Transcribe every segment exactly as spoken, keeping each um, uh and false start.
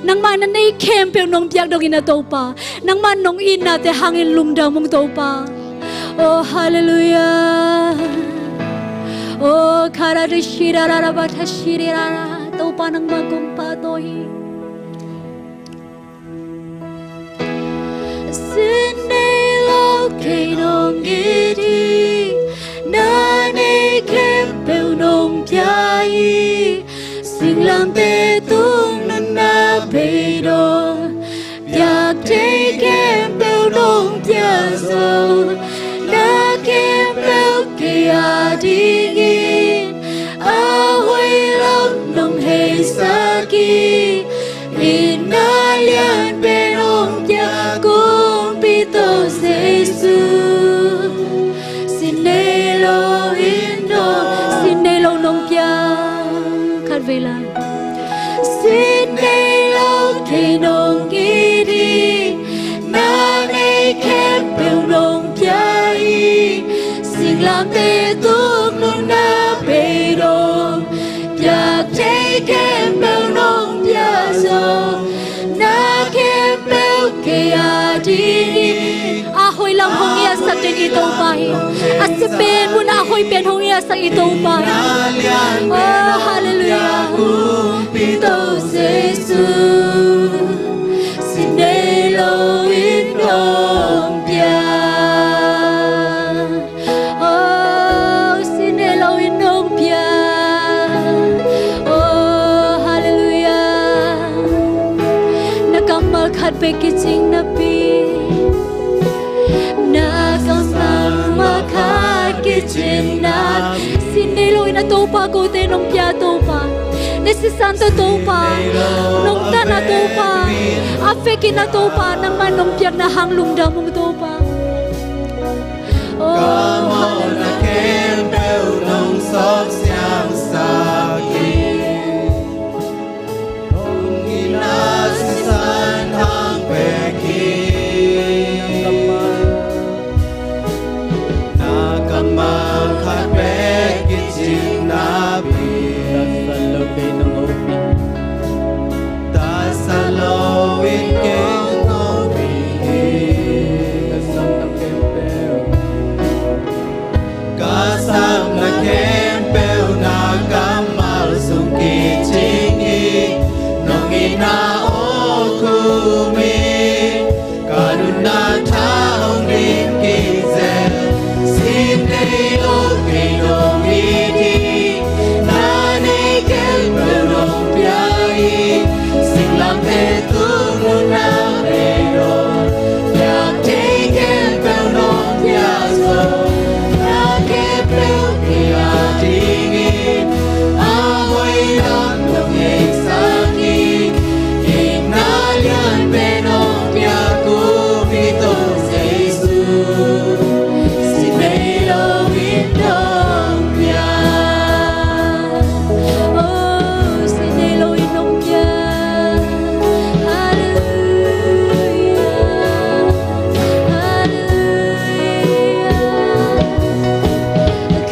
Nangmah na nei khempeuh nong piak dongin ah Topa, nangmah nong itnate hangin lungdam ung Topa. Oh, halleluiah. Oh, karada shirara bata shirara. Topa nangmah kong pahtawi hi. Sin nei lo kei nong it hi, na nei khempeuh nong pia hi. Singlamteh tung nunna bei dong, piak thei khempeuh nong pia zo. Na khempeuh kei a dingin a hoih lam nong heisak hi. Itna lian pen hong pia Kumpi Topa Jesu. Sin nei lo in nong, sin nei lo nong pia. Khat vei la. Sin nei lo kei nong it hi, na nei khempeuh nong pia hi. Singlamteh tung nunna bei dong, piak thei khempeuh nong pia zo. Na khempeuh kei a dingin a hoih lam hong ngetsak ding i Topa hi. A sia pen mun a hoih pen hong ngetsak i Topa hi. Oh, halleluiah. Kumpi Topa Jesu. Sin nei lo in nong pia. Oh, sin nei lo in nong pia. Oh, halleluiah. Na kammal khat bek kicing napi, na kammal khat kicing napi. Sin nei lo in a Topa kote nong pia Topa. Na sisan tawh Topa, nong tan a Topa, a vekin a Topa, nangmah nong piakna hang lungdam ung Topa. Oh, kammal na khempeuh nong sawp siangsak hi. Nong itna sisan hang pek hi. Na kammal khat bek kicing napi, tasal lo kei nong hopih. Tasal lo in kei hong hopih hi. Ka sapna khempeuh, ka sapna khempeuh na kammal sung kicing hi. Nong itna awkhum hi. Ka nunna tha hong dim kik zel. Sin nei lo kei nong it hi, na nei khempeuh nong pia hi. Singlamteh tung nunna bei dong, piak thei khempeuh nong pia zo. Na khempeuh kei a dingin a hoih lam nong heisak hi. Itna lian pen hong pia Kumpi Topa Jesu. Sin nei lo in nong pia. Oh, sin nei lo in nong pia. Halleluiah, halleluiah.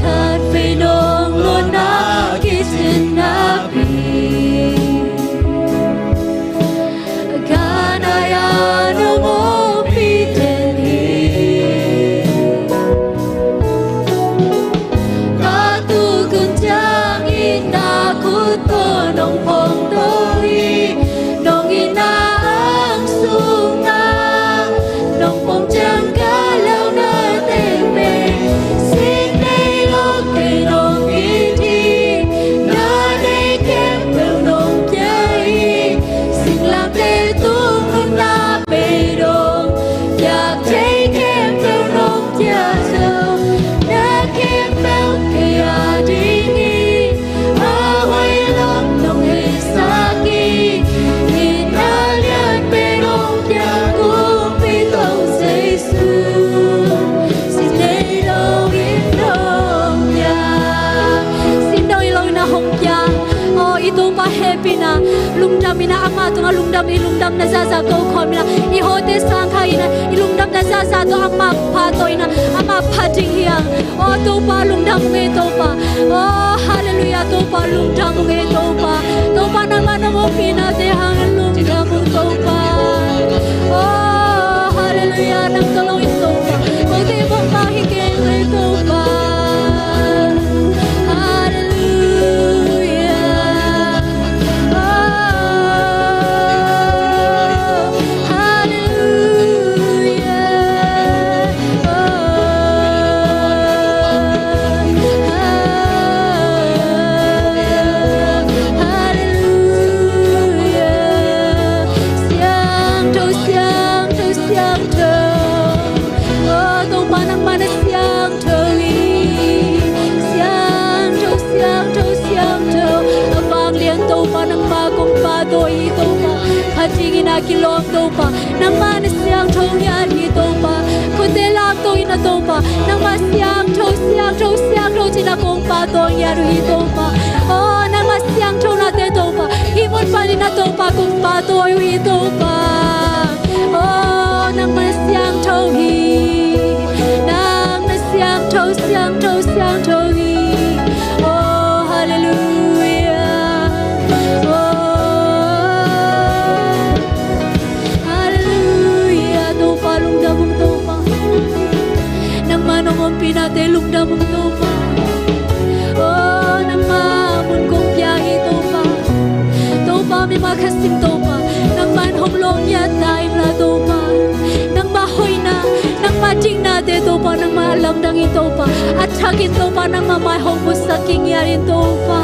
Khat vei nong lawhna kicing napi, ka nai-a nong hopih den hi. Ka tuk hun ciangin na khut tawh nong phongto hi. Nong itna ang sungah nong phong ciang ka launa teng pen, sin nei lo kei nong it hi. Na nei khempeuh nong pia hi. Singlamteh tung nunna bei dong, piak thei khempeuh nong pia zo. Na khempeuh kei a dingin a hoih lam nong heisak hi. Itna lian pen hong pia Kumpi Topa Jesu. Sin nei lo in nong pia. Sin nei lo in a hong pia. Oh, i Topa hehpihna, lungdam in a, amah tungah lungdam, i lungdamna zahzah ko khawm in a, i hawte sang kha in a, i lungdamna zahzah tawh amah pahtawi in a, amah phat ding hi hang. Oh, Topa lungdam ung ei Topa. Oh, halleluiah, Topa lungdam ung ei Topa. Topa nangmah nong hopihna te hangin lungdam dingin a kilawm Topa, nangmah na siangtho ngiat hi Topa. Kote lamto in a Topa, nangmah siangtho, siangtho, siangtho ci-in a kong pahtawi ngiat uh hi Topa. Oh, nangmah siangthonate Topa, hih mun panin a Topa kong pahtawi uh hi Topa. Oh, nangmah siangtho hi. Nangmah siangtho, siangtho, siangtho hi. Oh, hallelujah. Oh, hallelujah. Topa, lungdam ung Topa. Nangmah nong ompihnate lungdam ung Topa. Oh, nangmah mun kong pia hi Topa. Topa, mimal khat sim Topa, nangmah in hong lawm ngiat ta in la Topa. Nangmah hoihna, nangmah dingnate Topa, nangmah a lamdang in Topa, a thakin Topa, nangmah mai hong musak kik ngiat in Topa.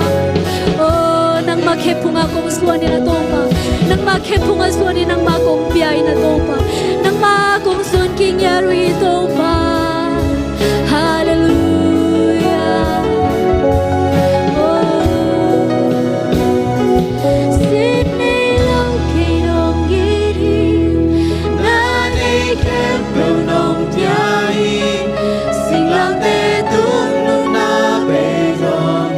Oh, nangmah khe phungah kong zuan in a Topa, nangmah khe phungah zuan in nangmah kong pia in a Topa, nangmah kong zuan kik ngiat uh hi Topa. Hallelujah. Oh. Sin nei lo kei nong it hi, na nei khempeuh nong pia hi, singlamteh tung nunna bei zong,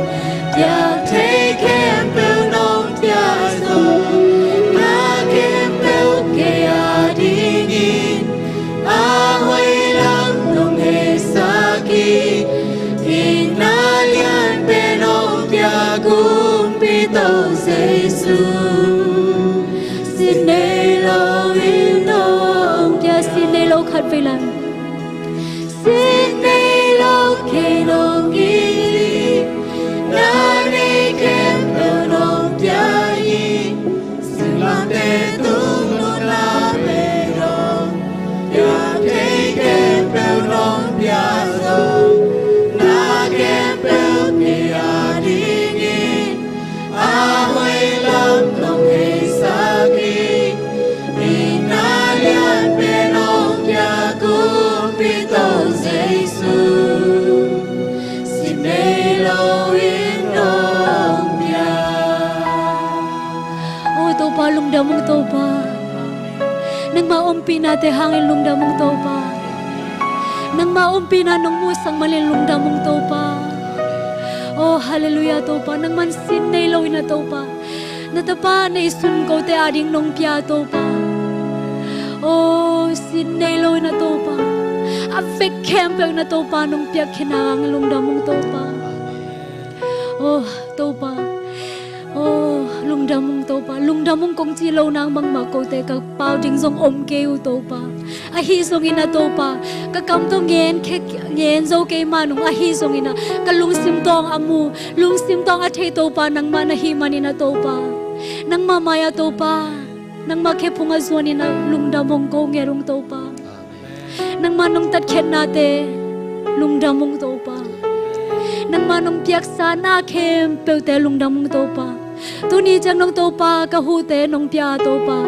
piak thei khempeuh nong pia zong, na khempeuh kei a dingin a hoih lam nong heisak hi. Itna lian pen nong pia Kumpi Topa Jesu. Sin nei lo in nong pia, sin nei lo khat vei lai. Sin nei lo kei nong it hi, na nei khempeuh nong pia hi, singlamteh tung nunna bei zong, piak thei khempeuh nong pia zong, na khempeuh kei a dingin a hoih lam nong heisak hi. Itna lian pen nong pia Kumpi Topa Jesu. Sin nei lo in nong pia. Oh Topa, lungdam ung Topa. Nangmah ompihnate hangin lungdam ung Topa. Nangmah ompihna nong muhsak manin lungdam ung Topa. Oh hallelujah Topa, nangmah in sin nei lo in a Topa, na tapa neisun kote a ding nong pia Topa. Oh, sin nei lo in a Topa, a vek khempeuh in a Topa nong piak khin a hangin lungdam ung Topa. Oh Topa, oh lungdam ung Topa, lungdam ung kong ci lo nang bangmah kote ka pau ding zong om kei uh Topa. Ahi zongin a Topa, ka kam tawh ngen khe, ngen zo kei man ung, ahi zongin a ka lungsim tawh a mu, lungsim tawh a thei Topa nangmah na hih manin a Topa, nangmah mai-ah Topa, nangmah khe phungah zuanin a lungdam ung ko nget ung Topa. Nangmah nong tatkhiatnate lungdam ung Topa. Nangmah nong piaksa na khempeuhte lungdam ung Topa. Tuni ciang nong Topa ka huhte nong pia Topa,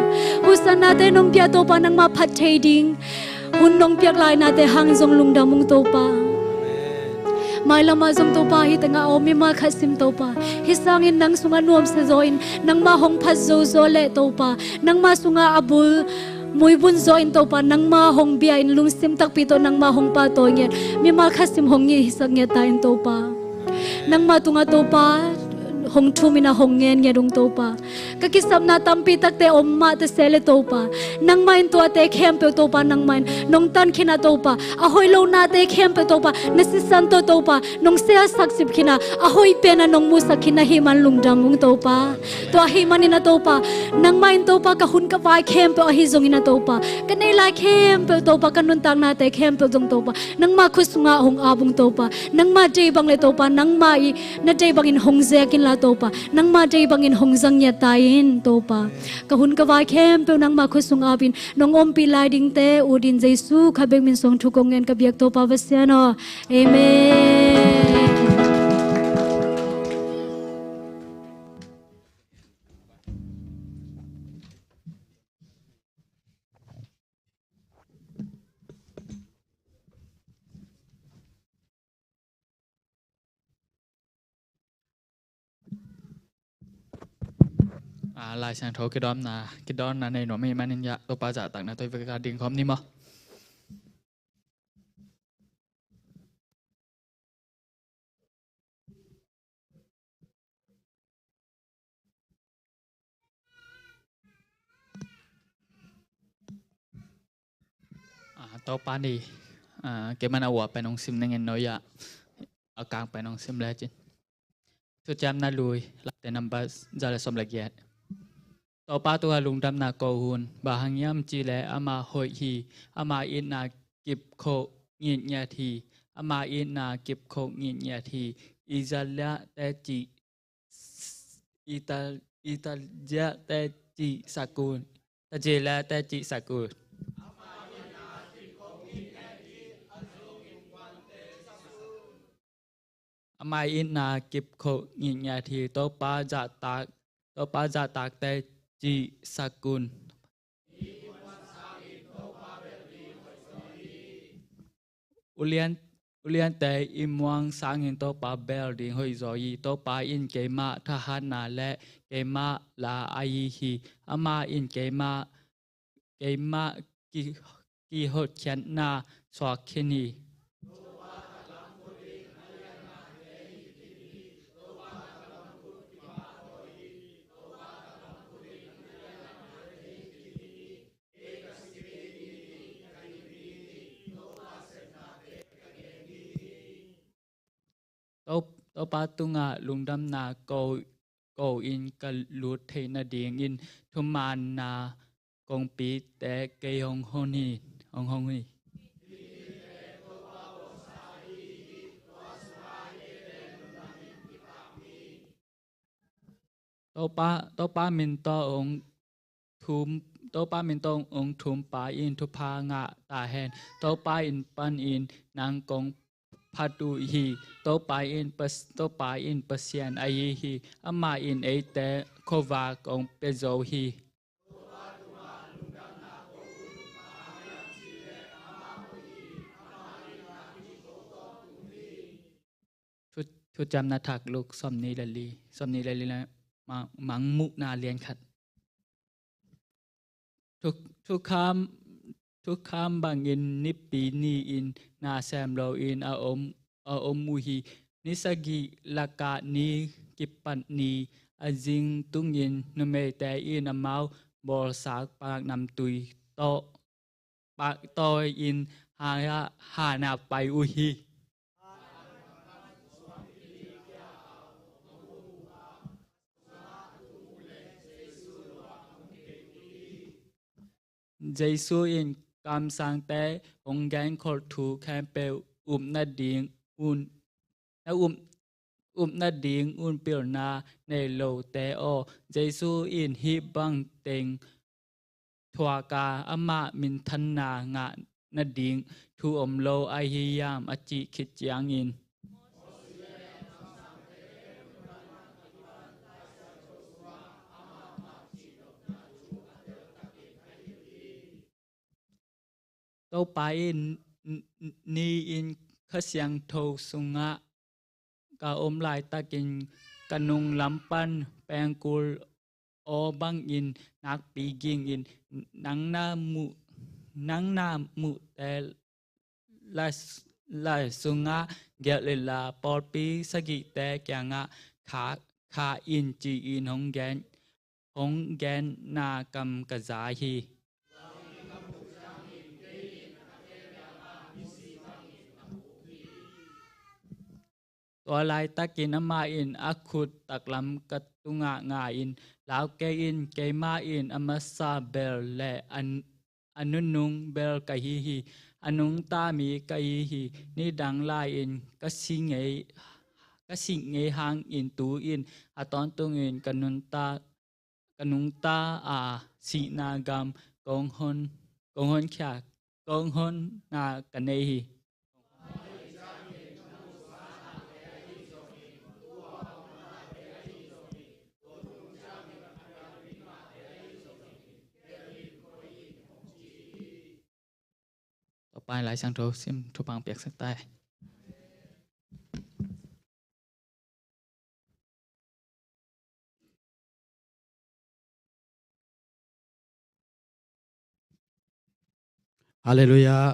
huhsatnate nong pia Topa, nangmah phat thei ding hun nong piak lainate hang zong lungdam ung Topa. Mailamah zong Topa hih tengah om mimal khat sim Topa, hih sangin nang sungah nuamsa zaw in nangmah hong phat zo zaw leh Topa, nangmah sungah a bul muibun zaw in Topa, nangmah hong bia in lungsim takpi tawh nangmah hong pahtawi ngiat mimal khat sim hong ngih hisak ngiat ta in Topa. Nangmah tungah Topa hong thum in a hong ngen ngiat ung Topa. Ka kisapna tampi takte om mah ta se le Topa, nangmah in tuate khempeuh Topa, nangmah in nong tan khin a Topa, a hoih lonate khempeuh Topa, na sisan tawh Topa nong selsak sip khin a, a hoih pen a nong musak khin na hih man lungdam ung Topa. Tua ahih manin a Topa, nangmah in Topa ka hun ka vai khempeuh ahi zongin a Topa, ka nei lai khempeuh Topa, ka nuntaknate khempeuh zong Topa, nangmah khut sungah hong ap ung Topa. Nangmah deih bang le Topa, nangmah i na deih bangin hong zek in la Topa, nangmah deih bangin hong zang ngiat ta in Topa. Ka hun ka vai khempeuh nangmah khut sung ap in nong ompih lai dingte ut in Jesu khat bek min suang thu kong ngen ka biak Topa Pasian aw. Amen. Lai Siangtho kidawmna, kidawmna nei nuam ahih manin, Topa zahtakna tawh i vekpi-a ding khawm ni maw. Topa ni, kei man a ua pen hong sim ning in, no ya a kang pen hong sim lecin. Thuciamna Lui, Late number za le sawm le giat. Topa tungah lungdamna ko un, bang hang hiam cih leh amah hoih hi, ama itna kipkhoh ngitngiat hi, ama itna kipkhoh ngitngiat hi. Italia te cih, Ita- Italia te cih sak un, Italia te cih sak un. Ama itna kipkhoh ngitngiat hi. Topa zahtak, Topa zahtak te cih sak un. Ulian- uliante i muang sangin Topa bel ding hoihzaw hi. Topa in keimah thahatna le keimah la ahi hi. Amah in keimah, keimah ki- kihotkhiatna suak khin hi. To- Topa tungah lungdamna ko- ko in ka lut theih nadingin thumaanna kongpite kei hong hon hi, hong hon hi. Topa, Topa min tawh hong thum, Topa min tawh hong thum pa in thupha ngah ta hen. Topa in panin nang kong phat uh hi. Topa in Pas- Topa in Pasian ahi hi. Amah in eite khuavak hong pia zo hi. Thu- Thuciamna Thak, Luke sawmnih le li, sawmnih le li le mang- mangmuhna lian khat. Thu- thukham- thukham bangin Nipi ni-in na sem loin a om- a om uh hi. Ni sagih lakah ni kipat ni a zing tungin numeite in amau bawlsak pak namtui tawh, pak tawi-in ha- hana pai uh hi. Jesu in kamsangte hong genkholh thu khempeuh up nading un, na up, up nading un pilna nei lote aw. Jesu in hih bang teng thuak a, amah minthanna ngah nading thu om lo ahi hiam, a cih khit ciangin, Topa in, ni-in Kha Siangtho sungah ka om laitakin ka nunglam pan pengkul aw bangin nakpi ging in. Nang na muh, nang na muhte lai, lai sungah gelh inla, pawlpi sagihte kiangah khah, khah in, ci-in hong gen, hong genna kam ka za hi. Tua laitakin amah in a khut taklam ka tungah nga-in, lau kei in, keimah in a masa bel le a, a nunung bel ka hi hi. A nungta mi ka hi hi. Nidang lai-in ka si ngei, ka si ngei hangin tu-in a tawntungin ka nungta, ka nungta a, sihna gam kong hon, kong honkhia, kong honna ka nei hi. Topa in Lai Siangtho sim thupha piaksak ta hen. Halleluiah.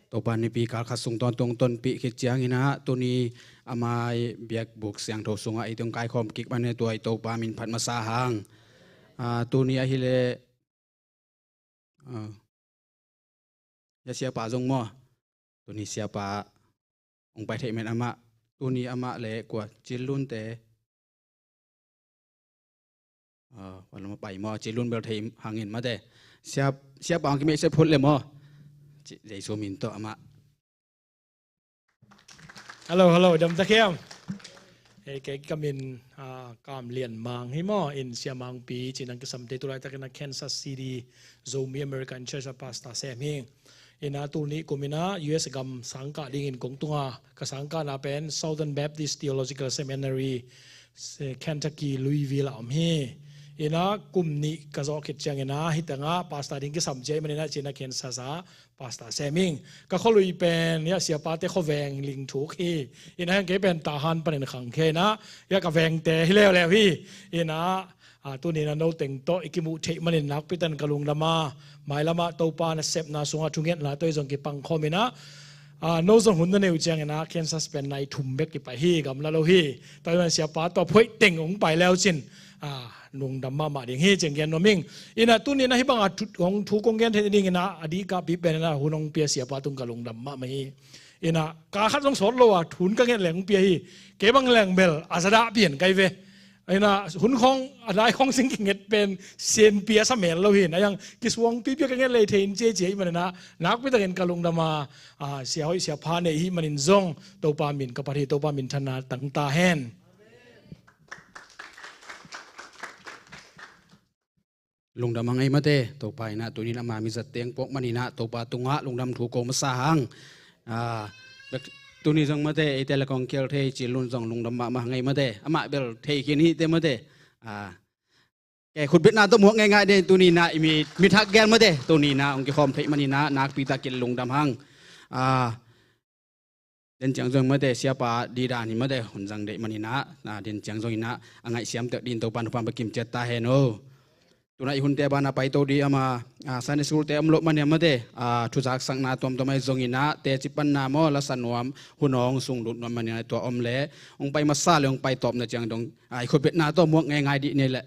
Topa nipi kal khat sung tawntung tonpih khit ciangin ah tuni ama biakbuk siangtho sungah ei tung kaikhawm kik manin tua i Topa min phat masa hang. Ah, tuni ahileh, ah, ya siapa zong maw? Tuni siapa hong pai theih men amah, tuni amah le kua Cillunte. Ah, wan lama pai maw, Cillun bel thei hangin mate. Siap, siapa hong kimei sep phut le maw? Ci, Jesu min tawh amah. Hello, hello, dam ta khiam. Hei, kei ka min, ah, Kam Lian Mang hi maw, in Sia Mangpi ci-in ang kisam te, tu laitakin ah Kansas City Zomi American Church ah pastor sem hi. In ah tuni kum in ah U S gam sangkah dingin kong tung a, ka sangkahna pen Southern Baptist Theological Seminary, se-, Kentucky, Louisville ah om hi. In ah kum nih ka zawh khit ciangin ah hih tengah pastor ding kisam ci ahih manin ah ci-in ah Kansas ah pastor sem ing. Ka khualui pen, ya, siapate khuaveng Ling Thuk hi. In ah heng kei pen Tahan panin khangkhia in ah, ya, ka vengte hi leuleu hi. In ah, ah, tuni in ah no teng tawh i kimuh theih manin nakpi takin ka lungdam a, mailam ah Topa nasepna sungah thungetna tawh i zong kipangkhawm in ah, ah, no zong hun na nei uh ciangin ah Kansas pen nai thum bek kipai hi, gamla lo hi. Tua ahih manin siapa tawh phoih teng hong pai le uh cin, ah, lungdam mahmah ding hi ci-in gen nuam ing. In ah tuni in ah hih bangah thu, hong thu kong gen theih nadingin ah a dikkahpi pen in ah hun hong pia siapa tung ka lungdam mahmah hi. In ah kal khat zong sawt lo a thu ka nget leng hong pia hi. Kei bang leng bel a zadah pian kai ve. In ah hun khawng a dai khawng sing kinget pen sianpi a sa mel lo hi. In ah hih hang kisuangpi pia ka nget lei thei in ci a ci ahih manin ah nakpi takin ka lungdam a, ah, sia hoih sia pha nei i hih manin zong Topa min ka phat hi. Topa minthanna tang ta hen. Lungdam hang ei mate, Topa in ah tuni in ah ama mizat teng puak manin ah Topa tungah lungdam thu ko masa hang. Ah, bek tuni zong mate, eite le kong kial thei Cillun zong lungdam mahmah hang ei mate. Amah bel thei khin hi te mate. Ah, kei khutbetna tawh muak ngeingai ding, tuni in ah i mi, mi thak gel mate, tuni in ah hong kikhawm theih manin ah nakpi takin lungdam hang. Ah, den ciang zong mate, siapa ding dan hi mate, hun zang deih manin ah, ah, den ciang zong in ah a ngaihsiam tek dingin Topa in thupha hong pia kim ciat ta hen aw. Tu in ah i hunte banah paito ding ama, ah, Sunday school te om loh manin ah mate, ah, thuzaksakna tuamtuam ahi zongin ah teci panna maw, lasa nuam, hun hong sunglut nuam manin ah tua om leh hong pai masa le hong pai tawpna ciang dong, ah, i khutbetna tawh muak ngeingai dih ni leh.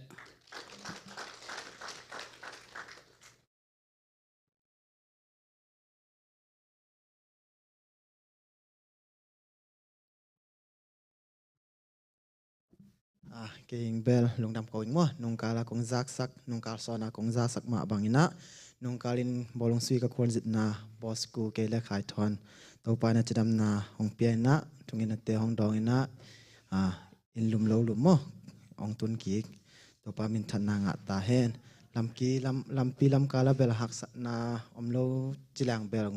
Ah, kei ing bel lungdam ko ing maw, nungkal a kong zaksak, nungkal sawn a kong zaksak mah bangin ah, nungkal in bawlung sui ka khualzinna, Bosku kei le Khai Thawn, Topa in ah cidamna hong pia in ah, thungetnate hong dawng in ah, ah, inn lum lo lum maw, hong tun kik. Topa minthanna ngah ta hen. Lamki, lam, lampi lamkal ah bel haksatna om lo ci leng bel,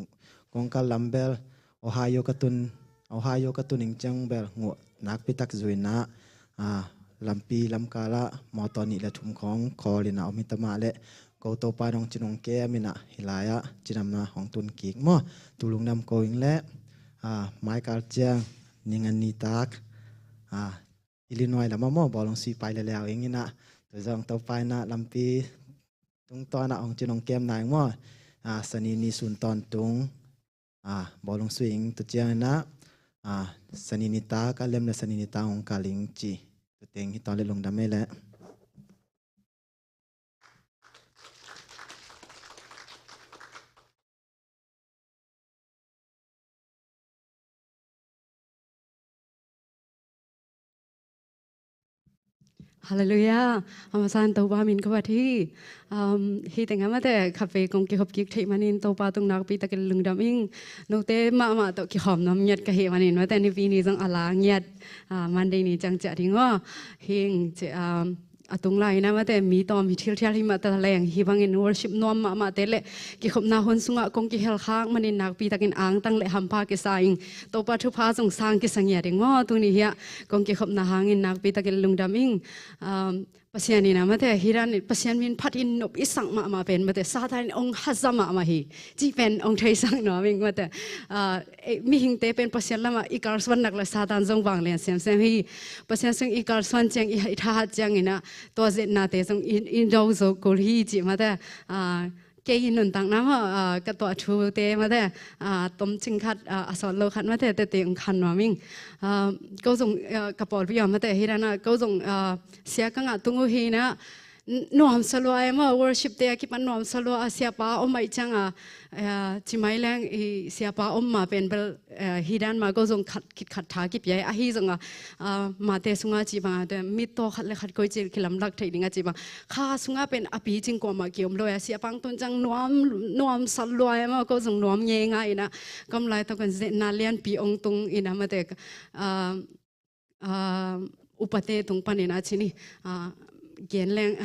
kong kal lam bel, Ohio ka tun, Ohio ka tun ing ciang bel nguh nakpi tak zui in ah, ah, lampi lamkal ah mawtaw nih le thum khawng khawl in ah om hi ta mah leh, ko Topa in hong cin hong kem in ah hih lai ah cidamna hong tun kik maw. Tu lungdam ko ing leh, ah, maikal ciang ning a ni tak, ah, Illinois lamah maw, bawlung sui pai leliau ing in ah, tu zong Topa in ah lampi tungtawn ah hong cin hong kemna ing maw. Ah, Sani ni sun tawntung, ah, bawlung sui ing, tu ciangin ah, ah, Sani nitak a lem le Sani nitak hong kal ing ci. Tu teng hi tawn le lungdam ei leh. Halleluiah. A masa in Topa min ka phat hi. Um, hih teng ah mate, khatvei kong kihop kik theih manin Topa tung nakpi takin lungdam ing. Note mahmah tawh kikhawm nuam ngiat ka hih manin mate, nipi ni zong a la ngiat, ah, Monday ni ciang ciah ding aw. Hing ci, um, a tung lai in ah mate, mi tawm hi thilthial hi mah ta leng, hih bangin worship nuam mahmahte le kikhopna hun sungah kong kihel khak manin nakpi takin angtang le hampha kisa ing. Topa thupha zong sang kisa ngiat ing maw. Tuni hiah kong kikhopna hangin nakpi takin lungdam ing. Um, Pasian in ah mate, hih dan in Pasian min phat in nop i sak mahmah pen mate, Satan in hong haza mahmah hi cih pen hong theisak nuam ing mate. Ah, eh, mihingte pen Pasian lamah i kalsuan nak le Satan zong vanglian semsem hi. Pasian sung i kalsuan ciang, i, i thahat ciangin ah tua zetnate zong i, i do zo kul hi cih mate. Ah, kei nuntakna maw, ah, ka tuah thute mate, ah, tomcing khat, ah, a sawt lo khat mate, tete ong khan nuam ing. Ah, ko zong, ah, ka pawlpi ah mate, hi dan a ko zong, ah, sia ka ngah tung uh hi na, n-, nuamsa lua e maw, worship te a kipan nuamsa lua a, siapa om ahih ciang a, ah, ci mai leng i siapa om ma pen bel, eh, hi dan ma ko zong khat, kit khat tha kipia e, ahi zong a, ah, mate sung a ci bang a, te mittaw khat le khat koici kilamlak thei ding a ci bang. Kha sung a pen a picing kuamah kiom lo e, siapa ong tun ciang nuam, nuamsa lua e maw, ko zong nuam ngeingai in a, ka om laitak un zetna lianpi ong tung in a mate, ah, ah, upate tung panin a ci ni, ah, gen leng,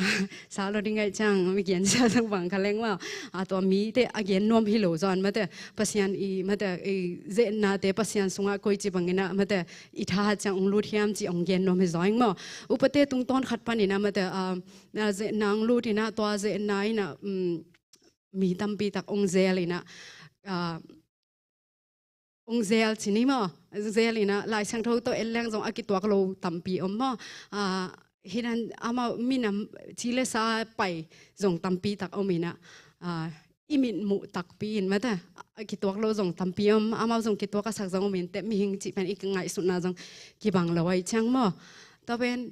sa lo ding ahih ciang, mi gensia zong bang kha leng maw. Ah, tua mite a gen nuam hi lo zaw in mate, Pasian i mate, i zetnate Pasian sung a koici bang in a mate, i thahat ciang ong lut hiam ci ong gen nuam hi zaw ing maw. Upate tungtawn khat panin a mate, ah, na zetna ong lut in a, tua zetna in a, um, mi tampi tak ong zel in a, ah, ong zel ci ni maw, zel in a, Lai Siangtho tawh en leng zong a kituak lo tampi om maw. Ah, hi dan amau minam ci le sa pai zong tampi tak om in a, ah, i mit muh takpi in mate, a kituak lo zong tampi om, amau zong kituak a sak zong om in teh, mihing cih pen i ngaihsutna zong kibang lo ahih ciang maw. Tua pen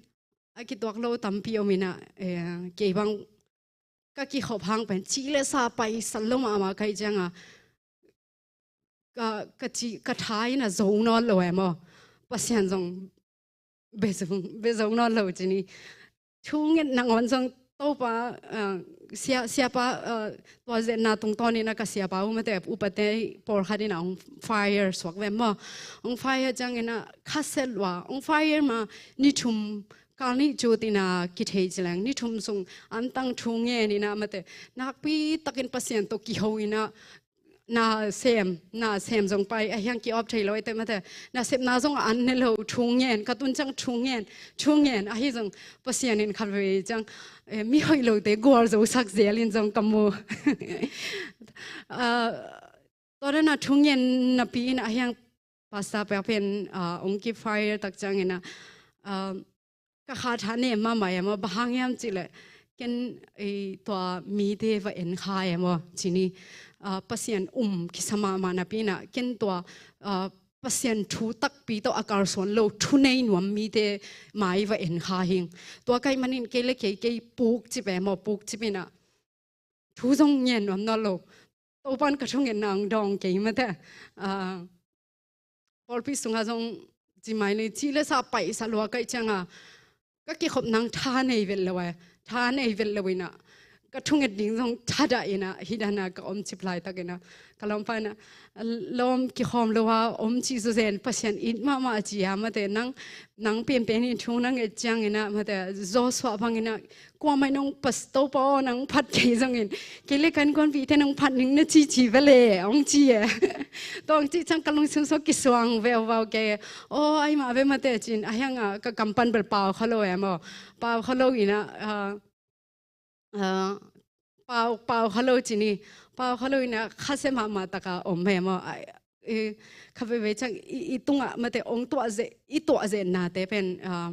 a kituak lo tampi om in a, eh, kei bang ka kikhop hang pen ci le sa paisa lo mahmah ka hih ciang a, ka, ka ci, ka tha in a zo nawn lo e maw. Pasian zong be zo, be zo nawn lo ci ni. Thu nget nangawn zong Topa, ah, sia, siapa, ah, tua zetna tungtawn in a ka siapa uh mate, upate pawlkhat in a ong fire suak ve maw. Ong fire ciang in a khasia lua, ong fire ma ni thum, kal nih cut in a kithei ci leng, ni thum sung antang thu ngen in a mate, nakpi takin Pasian tawh kiho in a, na sem, na sem zong pai, a hiang ki-op thei lo, ete mate, na sepna zong a an ne lo, thu ngen, ka tun ciang thu ngen, thu ngen, ahi zong Pasian in khat vei ciang, eh, mi hoih lote gualzo sak zel in zong ka mu. Ah, tua dan a thu ngen napi in a hiang pastor pek pen, ah, ong ki fire tak ciang in a, ah, ka kha tha nem mahmah e maw, bang hang hiam cih leh, ken, eh, tua mite va en kha e maw, ci ni, ah, Pasian um kisa mahmah napi in a, ken tua, ah, Pasian thu takpi tawh a kalsuan lo, thu nei nuam mite mai va en kha hing. Tua ka hih manin kei le kei, kei puk cip e maw, puk cip in a, thu zong ngen nuam nawn lo. Topan ka thungetna ong dawng kei mate. Ah, pawlpi sung a zong ci mai ni, ci le sa paisa lua ka hih ciang a, ka kikhop nang tha nei vet lo e, tha nei vet lo in a, ka thunget ding zong thadah in a, hi dan a ka om cip laitak in a, ka lawmpa in a, lawm, kikhawm lo a om ci zawzen, Pasian it mahmah a ci a mate, nang, nang penpen in thu nang et ciang in a mate, Joshua bang in a, kuamah in ong pas, Topa aw, nang phat kei zongin, kei le ka innkuanpihte nong phat ning na ci ci ve le, ong ci e. Tua ong cih ciang ka lungsim sung kisuang veuvau kei. Aw, ai mah ve mate ci in, a hiang a ka kam pan bel pau kha lo e maw. Pau kha lo in a, ah, ah, pau, pau kha lo ci ni. Pau kha lo in a khasia mahmah tak a om e maw. Ai, i, kha veivei ciang i, i tung a mate ong tuah ze, i tuah zetnate pen, ah,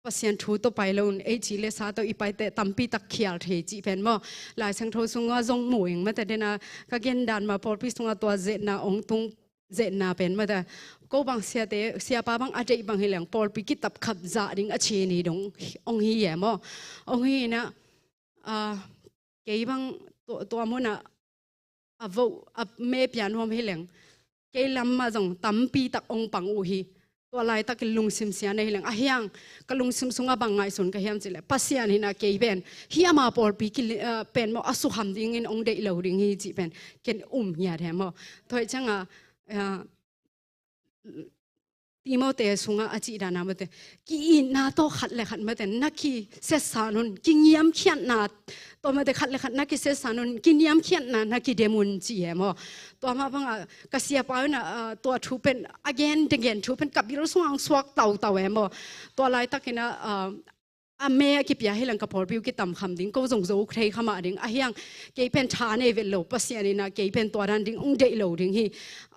Pasian thu tawh pai lo in, ei ci le sa tawh i paite tampi tak khial thei cih pen maw. Lai Siangtho sung a zong mu ing mate, den a ka gen dan ma pawlpi sung a tua zetna ong tung zetna pen mate. Ko bang siate, siapa bang a deih bang hi leng pawlpi kitap khap zah ding a ci ni dong ong hi e maw. Ong hi in a, ah, kei bang tua, tua mun a a vo, a me pia nuam hi leng, kei lam mah zong tampi tak ong pang uh hi. Tua laitak in lungsim sia nei hi leng, a hiang ka lungsim sung a bang ngaihsun ka hiam cih leh, Pasian hi in a kei pen hi ama pawlpi ki, ah, pen maw a sukham ding in ong deih lo ding hi cih pen ken um ngiat e maw. Tua hi ciang a, ah, Timote sung a a cih dan a mate, ki-itna tawh khat le khat mate na kisetsan un, kingiamkhiatna tawh mate khat le khat na kisetsan un, kingiamkhiatna na kidem un ci e maw. Tua mah bang a ka siapa un a, ah, tua thu pen again and again thu pen ka bil sung ah ong suak tautau e maw. Tua laitak in a, ah, a me a kipia hi leng ka pawlpi uh kitam kham ding, ko zong zo thei kha mah ding. Ahi hang kei pen tha nei vet lo, Pasian in ah kei pen tua dan ding hong deih lo ding hi.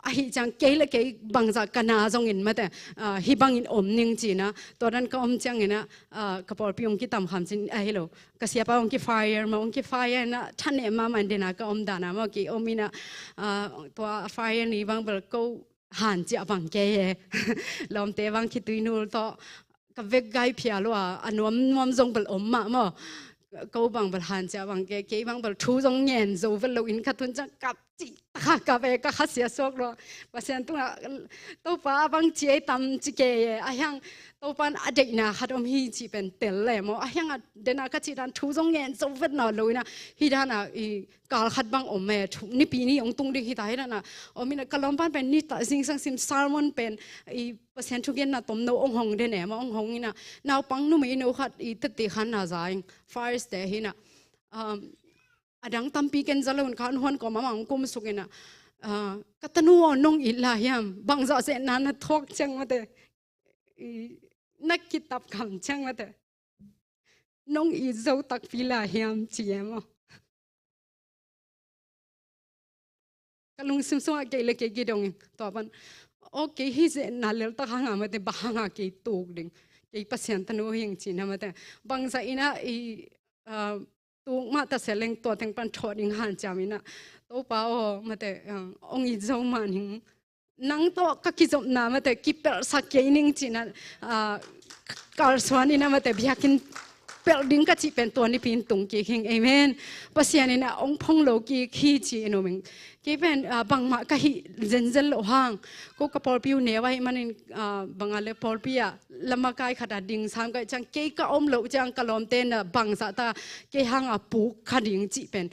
Ahi ciang kei le kei bangzah ka na zongin mate, ah, hih bangin om ning ci-in ah, tua dan ka om ciangin ah, ah, ka pawlpi hong kitam kham cin, ah, hi lo, ka siapa hong ki-fire mah, hong ki-fire in ah thanem mahmah in den a ka om dan a mah kei om in ah, ah, tua fire ni bang bel ko hanciah bang kei e. Lawmte bang khitui nul tawh ka vek gai phial uh a, a nuam nuam zong bel om mah maw. Ko bang bel hanciah bang kei, kei bang bel thu zong ngen zo vet lo in ka tun ciang kap cih, ka kap e, ka khasia suak lua. Pasian tungah Topa a bang ci ei tam ci kei e, ahi hang Topa in a deihna khat om hi cih pen tel le maw. Ahi hang a den a ka cih dan thu zong ngen zo vet nawn lo in ah, hih dan a i kal khat bang om e, thu, nipi ni hong tung ding hi ta hi dan a om in ah, ka lawmpa in pen nitah zingsang sim sermon pen i Pasian thugenna tomno hong hong den e maw, hong hong in ah, naupang numei no khat i tette khan na za ing, First te hi in ah, um, a dang tampi ken za lo in khan huan kawm amah hong kumsuk in ah, ah, ka tanu aw, nong it lai hiam, bangzah zetna na thuak ciang mate, i, na kitap kham ciang mate, nong it zo takpi lai hiam ci e maw. Ka lungsim sungah kei le kei kidong in, tua pan, aw, kei hih zetna lel tak hang a mate, bang hang a kei tuk ding, kei Pasian tanu hi ing ci-in ah mate, bangzah in ah i, ah, tuk mah ta se leng tua teng pan thawh ding hanciam in ah, Topa aw mate, ah, hong it zo mah ning, nang tawh ka kizopna mate kipelhsak kei ning ci-in ah, ah, kalsuan in ah mate, biakinn pelh ding ka cih pen tua nipi in tung kik hi ing. Amen. Pasian in ah hong phong lo kik hi ci-in um ing. Kei pen, ah, bangmah ka hih zenzen loh hang, ko ka pawlpi uh neu ahih manin, ah, bang a le pawlpi ah lamakai khat ah ding sam ka hih ciang, kei ka om loh ciang ka lawmte in ah bangzah ta kei hang a puk kha ding cih pen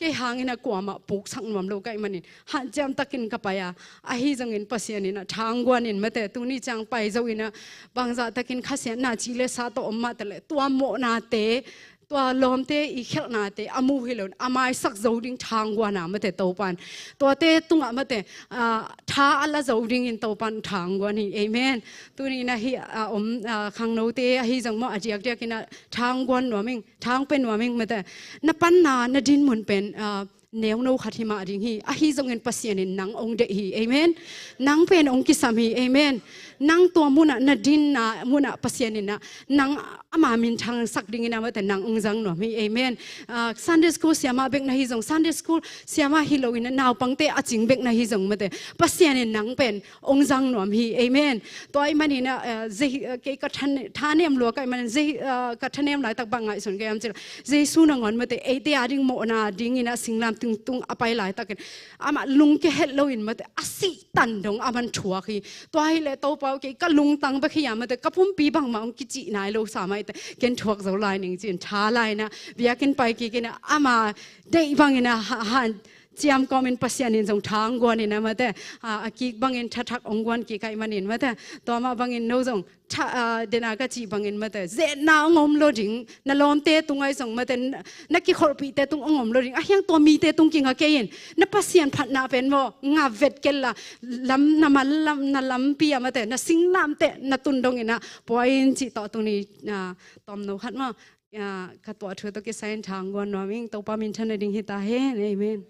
kei hang in ah kuamah puksak nuam lo ka hih manin hanciam takin ka pai a, ahi zongin Pasian in ah thangguan in mate, tuni ciang pai zo in ah bangzah takin khasiatna ci le sa tawh om mah ta leh, tua mawhnate, tua lawmte i khialhnate a mu hi lo in, a maisak zo ding thangguan a mate Topa in, tuate tungah mate, ah, tha a la zo dingin Topa in thangguan hi. Amen. Tuni in ah hih a om, ah, khangnote ahi zong maw, a diakdiak in ah thangguan nuam ing, thang pe nuam ing mate. Na panna, na dinmun pen, ah, neuno khat hi mah ding hi. Ahi zongin Pasian in nang hong deih hi. Amen. Nang pen hong kisam hi. Amen. Nang tua munah, na dinna munah Pasian in ah nang ama minthangsak dingin ah mate nang hong zang nuam hi. Amen. Ah, Sunday school siama bek na hi zong, Sunday school siama hi lo in ah naupangte a cing bek na hi zong mate, Pasian in nang pen hong zang nuam hi. Amen. Tua ahih manin ah, eh, zei, eh, kei ka than-, thanem lua ka hih manin zei, eh, ka thanem laitak bang ngaihsun ka hiam cih leh, Jesu nangawn mate, eite a ding mawhna dingin ah singlamteh tung a pai laitakin amah lungkia het loin mate, a sih tan dong a man thuak hi. Tua hi leh Topa aw, kei ka lungtang bek hi a mate, ka pumpi bangmah hong kicih nai lo sa mah hi teh, ken thuak zo lai ning ci-in tha lai in ah, biakinn pai kik in ah, ama deih bangin ah ha-, han ciam kawmin Pasian in zong thangguan in ah mate, a, a kik bangin thathak hong guan kik ahih manin mate, tua mah bangin no zong tha, a, den a ka cih bangin mate, zetna hong om lo ding, na lawmte tung ahi zong mate, na, na kikholhpihte tung hong om lo ding, ahi hang tua mite tung kinga kei in, na Pasian phatna pen maw, nga vet kei la, lam, na man lam, na lampi ah mate, na singlamteh na tun dongin ah pua in cih tawh tuni, a, tomno khat maw, a, ka tuah thu tawh kisai in thangguan nuam ing, Topa minthanna ding hi ta hen. Amen.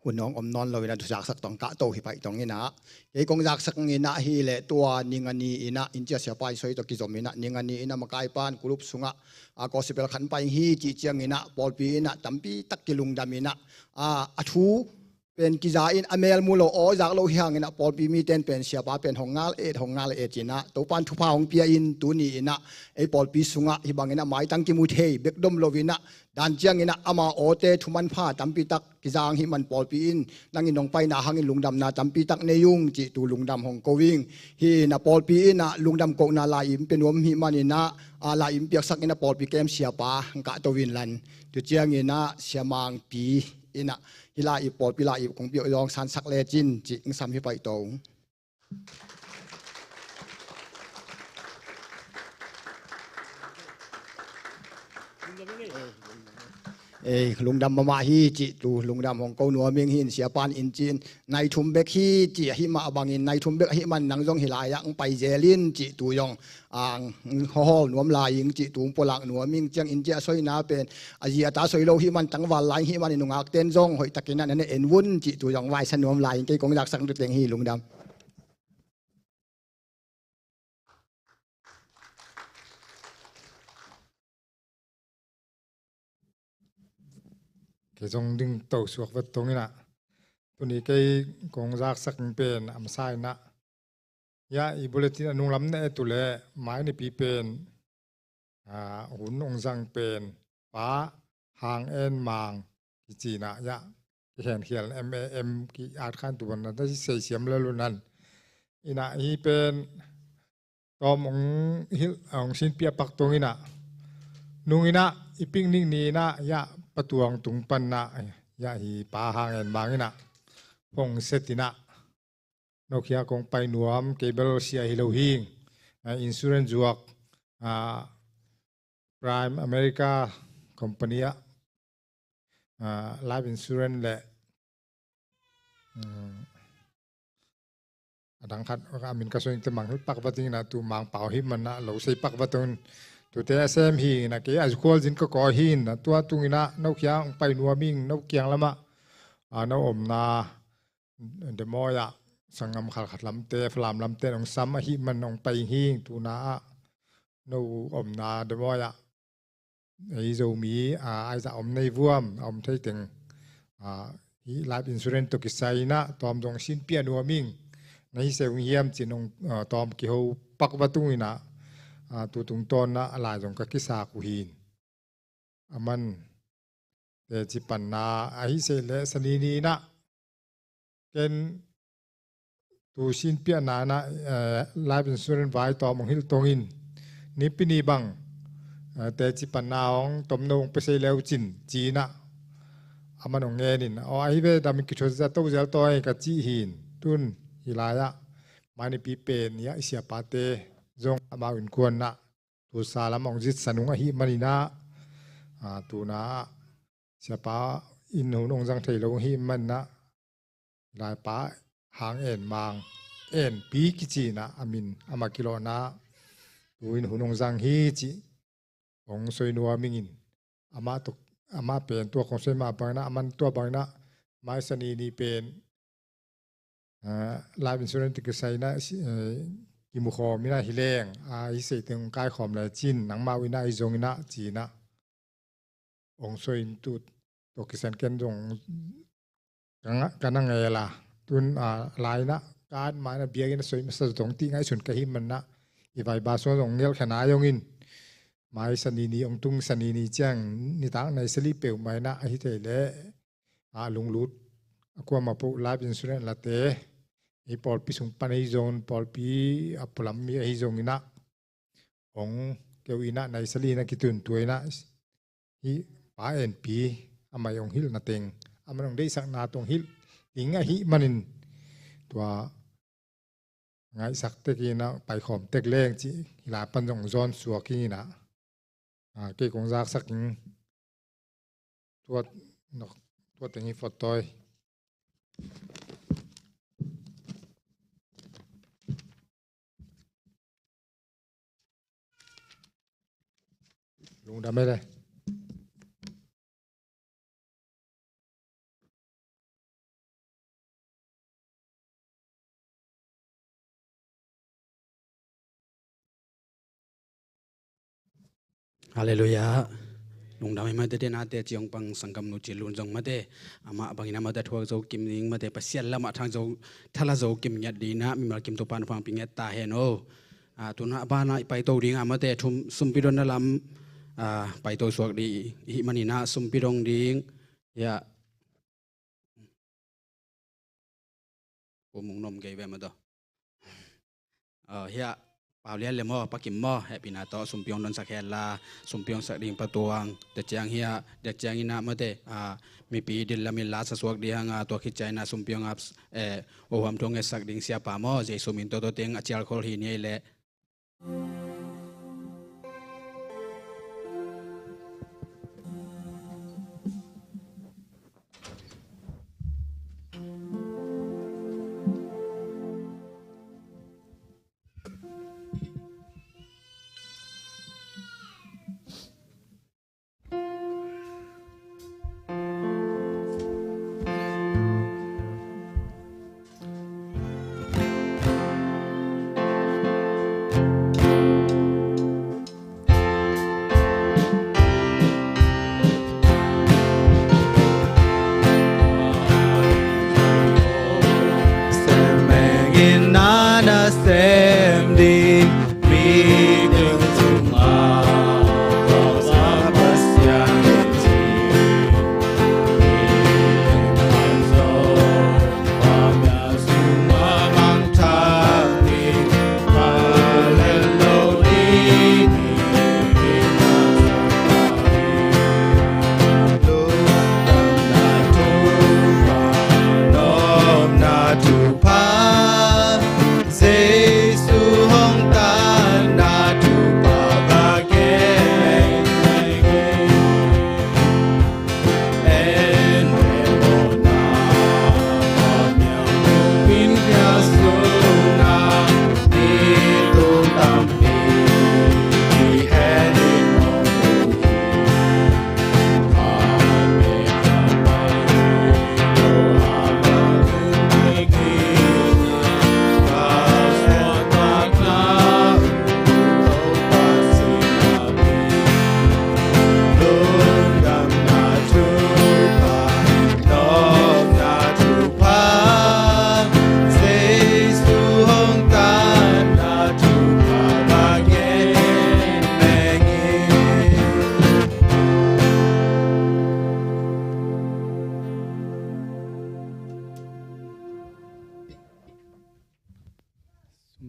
Hun hong om nawn lo in ah, thu zaksak tawh kahto hi paih tawh in ah, kei kong zaksak in ah, hi leh tua ning a ni in ah, in ciah siapa in soi tawh kizom in ah, ning a ni in ah makai pan group sungah, a, gospel khat pai hi cih ciangin ah, pawlpi in ah tampi tak kilungdam in ah, a, a thu pen kiza in a mel mu lo, aw zak lo hi hangin ah, pawlpi mite in pen siapa pen hong ngal et, hong ngal et in ah, Topa in thupha hong pia in tuni in ah, ei pawlpi sungah hih bangin ah maitang kimu thei bek dom lo in ah, dan ciangin ah ama awte thu manpha tampi tak kizang hih man pawlpi in nang in nong paina hangin lungdamna tampi tak nei ung cih tu lungdam hong ko ing. Hih in ah pawlpi in ah lungdam kohna lai-im pia nuam hih manin ah, a, lai-im piaksak in ah pawlpi kem siapa hong kahto in lan. Tu ciangin ah siamangpi in ah hih lai-ip, pawlpi lai-ip kong piak zawng sansak lecin cih hong sam hi paih tawh. Ei, lungdam mahmah hi cih tu, lungdam hong ko nuam ing. Hi in siapan in cin nai thum bek hi cih ahi mah bangin, nai thum bek ahi man nang zong hi lai-ah hong pai zel in cih tu zong ang hawhawl nuam lai ing cih tu, hong pulak nuam ing. Ciang in cih a soina pen a zi a ta soi lo hi man, tangval lai hi man, i nungak ten zong hoih takin ah na ne en vun cih tu zong vaisa nuam lai ing. Kei kong zaksak tu teng hi. Lungdam. Kei zong ding to suak vat tong in ah, tuni kei kong zaksak pen a masa in ah, ya, i bulletin a nunglam na et uh leh mai nipi pen, ah, hun hong zang pen Pa Hang En Mang kici in ah, ya, kikhenkhial M A M ki-at khan tu ban na ta hi, seisiam le lunan in ah, hi pen tawm hong hilh, hong sinpiah pak tong in ah, nung in ah i picnic ni in ah, ya, Pa Tuang tung pan ah, ya, hi Pa Hang En Mang in ah hong set in ah, nokia kong pai nuam, kei bel sia hi lo hi ing. Ah, insurance zuak, ah, Prime America company ah, ah, life insurance le, um, a dang khat a min ka suang te mang hilh pak vat ing in ah, tu Mang Pau hi man ah lo sei pak vat ung. Tute a sem hi in ah, kei a zukhual zin ka kawi hi in ah, tua tung in ah nokia hong pai nuam ing, no kiang lam ah, ah, no omna Demawi ah sanggam khalkhat lamte, Falam lamte hong sam ahi man hong pai hi ing. Tu in ah no omna Demawi ah ei Zomi, ah, aizah om nei vuam, a om thei teng, ah, hi life insurance tawh kisai in ah tawm zong sinpiah nuam ing. Na hi se ung hiam cin hong, ah, tawm kiho pak vat ung in ah, ah, tu tungtawn ah a lai zong ka kisak uh hi. A man teci panna ahi se leh Sani ni in ah ken tu sinpiahna in ah, eh, life insurance vai tawm hong hilh tong in, Nipi ni bang, eh, teci panna hong tomno hong pia se le uh cin, ci in ah a man hong ngen in, aw, ahi ve, dam in kithuah za to zel tawi ka cih hi in. Tun hi lai-ah mai nipi pen, ya, i siapate zong amau innkuan ah tusa lam hong zitsan ung ahi man in ah, ah, tu in ah siapa in hun hong zang thei lo ahi man in ah, hi lai Pa Hang En Mang, En Pi kici in ah a min, amah kilawhna tu in hun hong zang hi cih hong soi nuam ing in. Amah tawh, amah pen tua kong soi mah bang in ah, a man tua bang in ah mai Sani ni pen, ah, life insurance tawh kisai in ah, si-, eh, kimu khawm in ah hi leng, ah, hi sei teng hong kaikhawm le cin, nangmau in ah ahi zong in ah, ci in ah hong soi in, tu tawh kisai in ken zong ka nga-, ka na ngel a. Tun, ah, lai in ah ka at ma in ah biakinn ah soi masa zong ti ngaihsun ka hi man in ah, i vai ba suang zong ngelh kha nai ung in. Mai Sani ni hong tung, Sani ni ciang nitak nai sali peuhmah in ah, ahi thei leh, ah, lunglut a kuamah peuh life insurance late, ei pawlpi sung pan ahi zong, pawlpi a pualam mi ahi zong in ah hong keu in ah, nai sali in ah kitun tua in ah, hi Pa En Pi, amah hong hilhna teng, amah hong deihsakna tawh hong hilh ding ahi man in, tua ngaihsak tek in ah paikhawm tek leng cih hi lai pan zong zawn suak ing in ah, ah, kei kong zaksak ing. Tua, nok, tua teng hi fot tawi. Lungdam ei le. Halleluiah. Lungdam ei mate, te nate ciang pang sanggam nu ci lun zong mate, amah bangin amate thuak zo kim ning mate, Pasian lamah thang zo, thala zo kim ngiat ding in ah mimal kim Topa'n hong pia ngiat ta hen aw. Ah, tu in ah a ban ah i paito ding a mate, thum, sumpi donna lam, ah, paito suak ding i hih man in ah sumpi dong ding. Ya. Pu Mung Nom kei ve mate. Ah, hiah Pau Lian le maw, Pa Kim maw, hehpihna tawh sumpi hong donsak hen la, sumpi hong sak ding Pa Tuang, tua ciang hiah, tua ciang in ah mate, ah, mipi dil lam in la sa suak ding hang a, tua khit ciang in ah sumpi hong ap, eh, huham thu hong ngetsak ding Siapa maw, Jesu min tawh tua teng a cial khol hi ni ei le.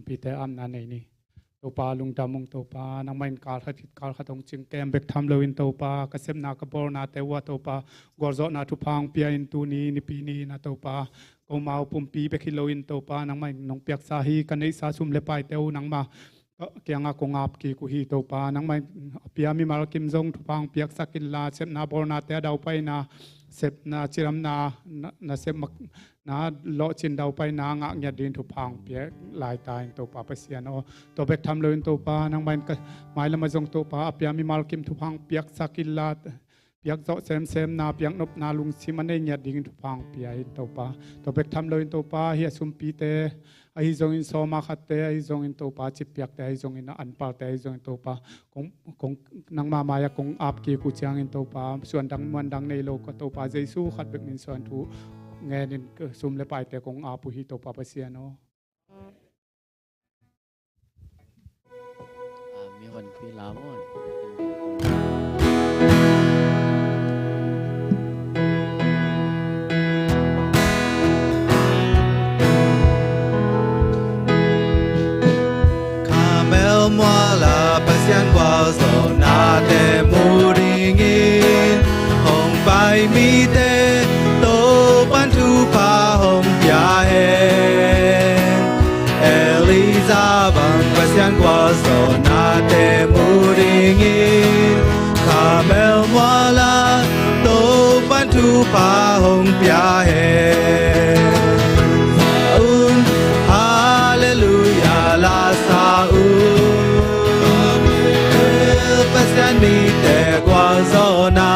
pite amna nei ni. Topa lungdam ung Topa, nangmah in kalkhat khit kalkhat hong cingkem bek tham loin Topa, ka sepna ka bawlnate uh ah Topa, gualzawhna thupha hong pia in tuni nipi ni-in ah Topa, komau pumpi bek hi loin Topa, nangmah in nong piaksa hi ka neihsa sum le paite uh nangmah kiangah kong ap kik uh hi Topa, nangmah in a pia mimal kim zong thupha hong piaksak inla, sepna bawlnate a daupaina, sepna cidamna, na, na sep mak, na lawhcin daupaina ngah ngiat dingin thupha hong pia laita in Topa Pasian aw. Tua bek tham loin Topa, nangmah in ka mailamah zong Topa, a pia mimal kim thupha hong piaksak inla, piak zawh semsemna, piak nopna lungsim a nei ngiat dingin thupha hong pia in Topa. Tua bek tham loin Topa, hih a sumpite, ahi zongin sawma khatte, ahi zongin Topa, cip piakte, ahi zongin a anpalte, ahi zongin Topa, kong, kong, nangmah mai-ah kong ap kik uh ciangin Topa, suandang muandang nei lo ka Topa, Jesu khat bek min suan thu ngenin sum le paite kong ap uh hi Topa Pasian aw. Carmel mual ah Pasian gualzawhnate mu dingin hong pai mite Topan thupha hong pia hen. Elijah bang Pasian gualzawhnate mu dingin Carmel mual ah Topan thupha hong pia hen. Sa un, halleluiah la sa un. Pasian mite gualzawhna,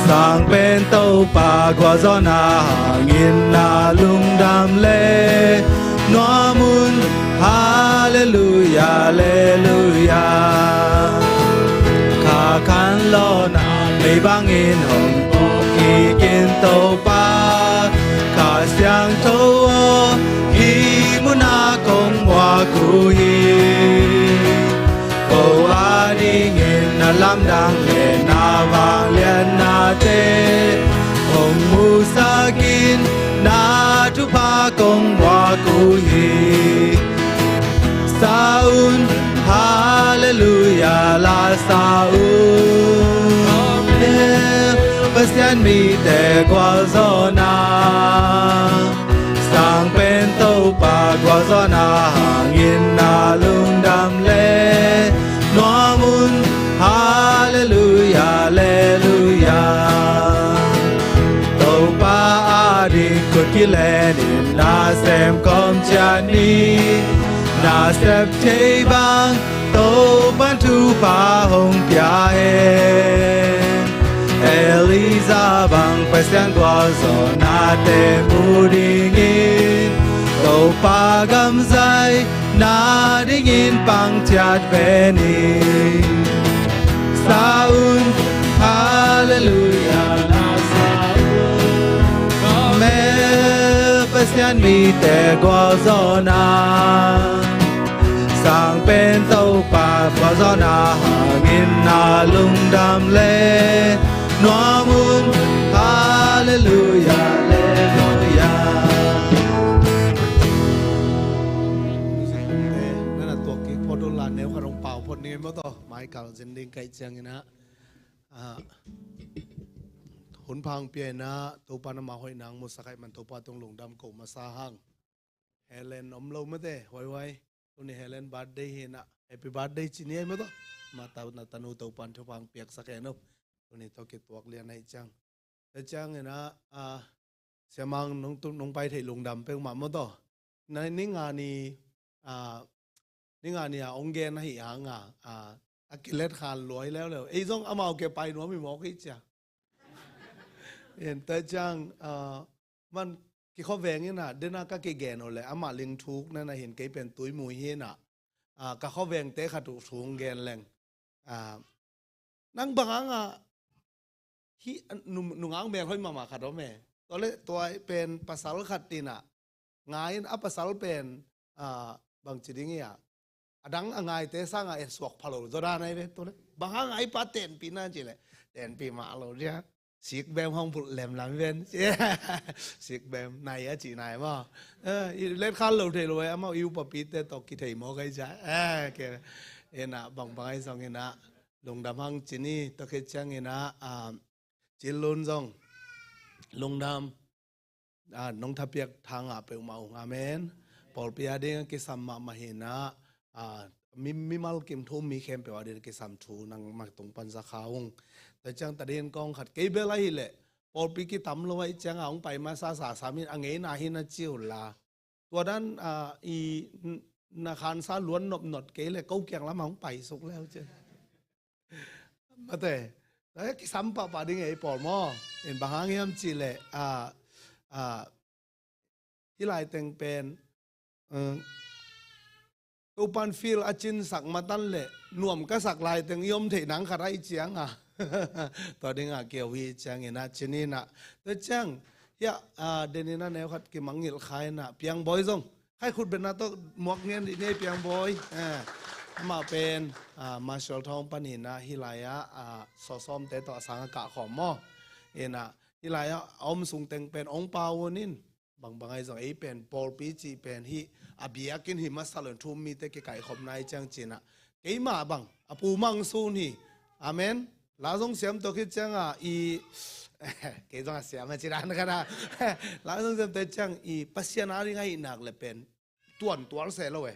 sang pen Topa gualzawhna hangin na lungdam le nuam un. Halleluiah, halleluiah. Kha khan lawhna mei bangin hong pawk kik in Topa, Kha Siangtho aw, hih munah kong muak uh hi. Ko adingin na lamdang le na vangliatnate hong musak in, na thupha kong muak uh hi. Sa un, halleluiah la sa un. Amen. Pasian mite gualzawhna, sang pen Topa gualzawhna hangin na lungdam le nuam un. Halleluiah, halleluiah. Topa ading khut kilenin na sem khawm ciat ni. Na sep thei bang Topan thupha hong pia hen. Elijah bang Pasian gualzawhnate mu dingin Topa gam zai na dingin pang ciat ve ni. Sa un, halleluiah la sa un. Amen. Pasian mite gualzawhna, sang pen Topa gualzawhna hangin na lungdam le nuam un. Halleluiah, halleluiah. Nana tuak kik phot un la, neu khat hong pau phot ni maw taw. Mai kal zin ding ka hih ciangin ah, ah, hun pha hong pia in ah, Topa in amah hoihna hong musak ahih man Topa tung lungdam ko masa hang. Helen om lo mate, huaihuai. Tuni Helen birthday hi in ah, happy birthday ci ni ei maw taw. Amah tau na tanu Topa in thupha hong piaksak hen uh. Tuni tawh kituak lian ahih ciang. Tua ciangin ah, ah, Siamang nong tu, nong pai theih lungdam peuhmah maw taw. Na, ni nga ni, ah, ni nga ni a hong gen ahih hang a, ah, a kilet khan luai leuleu. Ei zong amau ke pai nuam hi mawk hi cia. Tua ciang, ah, man kikhawveng in ah, den a ka kigen uh leh amah lingthuk na na hin kei pen Tuimui hi in ah, ah, ka khawvengte khat uh thu hong gen leng. Ah, nang bang hang a, hih, nu, nungak melhoih mahmah khat om e. Tua leh tua pen pasal khat in ah, ngai in a pasal pen, ah, bangci ding hi a, a dang a ngaite sang a et suak pha lo zaw dan ahi ve. Tua leh bang hang a i pa tenpih na ci leh, tenpih mah lo dia. Sikbem hong bulh lemlam ven. Sikbem nai a ci nai maw. Eh, i let khal lo thei lo e, amau i upapite tawh kithei maw kai ca. Eh, ke. Ina bangbang ai zong ina lungdam hang ci ni, tua khit ciang ina, ah, Cin Lun zong lungdam. Ah, nong thapiak tha ngah peuhmah ung. Amen. Pawlpi a ding a kisam mahmah hi ina, ah, mi, mimal kim thu um mi khempeuh a ding a kisam thu nangmah tung pan za kha ung. Tua ciang ta ding kong khat kei bel ahih leh pawlpi kitam lo ahih ciang a hong pai masa sa sam in a ngeina hi na ci uh la. Tua dan, ah, i n-, na khansa luan nopnop kei leh ko kiang lam hong pai suk leu ciang. Mate, na kisam pahpah ding ei pawl maw. In bang hang hiam cih leh, ah, ah, hih lai teng pen, eh, Topan field a cinsak matan leh nuam ka sak lai teng i om theih nang khat ahih ciang a. Tua ding a keu hi ciang ina ci ni ina. Tua ciang, hiah, ah, den ina neu khat kimangngilh kha ina Piang Bawi zong khai khut betna tawh muak ngen dih ni Piang Bawi. Eh, amah pen, ah, Marshall Thawng pan ina hih lai ah, ah, sawsawmte tawh a sang a kah khawm maw. Ina, hih lai ah a om sung teng pen ong pau un in. Bangbang ai zong ei pen pawlpi cih pen hih a biakinn hi masa lo in thu um mite kikaihkhopna ahih ciang ci ina. Keimah bang a pu mang sun hi. Amen. La zong siam tua khit ciang a i, kei zong a siam a ci dan ka na. La zong siam tua ciang i Pasian a ding ahih nak leh pen tuan tual se lo e.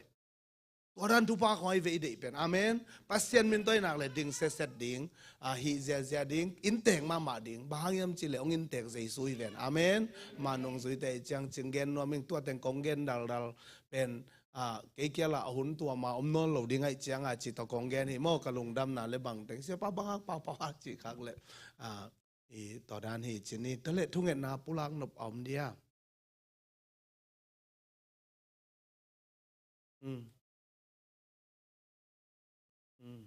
Tua dan thupha khong ai ve i deih pen. Amen. Pasian min tawh ahih nak leh ding setset ding, ah, hih ziazia ding, inntek mahmah ding. Bang hang hiam cih leh hong inntek Jesu hi ven. Amen. Mah nungzuite ahih ciang cin gen nuam ing, tua teng kong gen daldal pen, ah, kei kial ah a hun tuam a om nawn lo ding ahih ciang a ci tawh kong gen hi maw, ka lungdamna leh bang teng. Siapa bang hang pau pau a cih khak leh, ah, i tua dan hi ci ni. Tua leh thungetna pulak nop a om dia. Mm. Mm.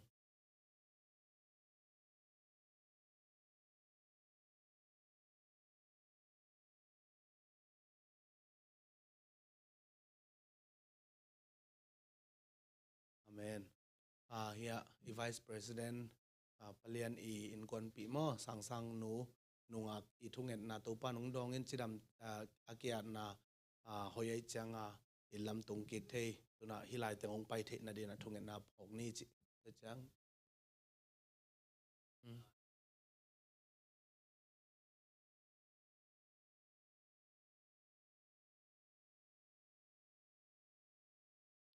Amen. Ah, hiah i Vice President, ah, palian i innkuanpih maw, Sangsang nu nungak i thungetna Topa nung dawng in cidam, ah, a kiatna, ah, hoih ahih ciang a i lamtung kik thei, tu in ah hih lai teng hong pai theihna ding in ah thungetna phawk ni cih. Tua ciang. Mm.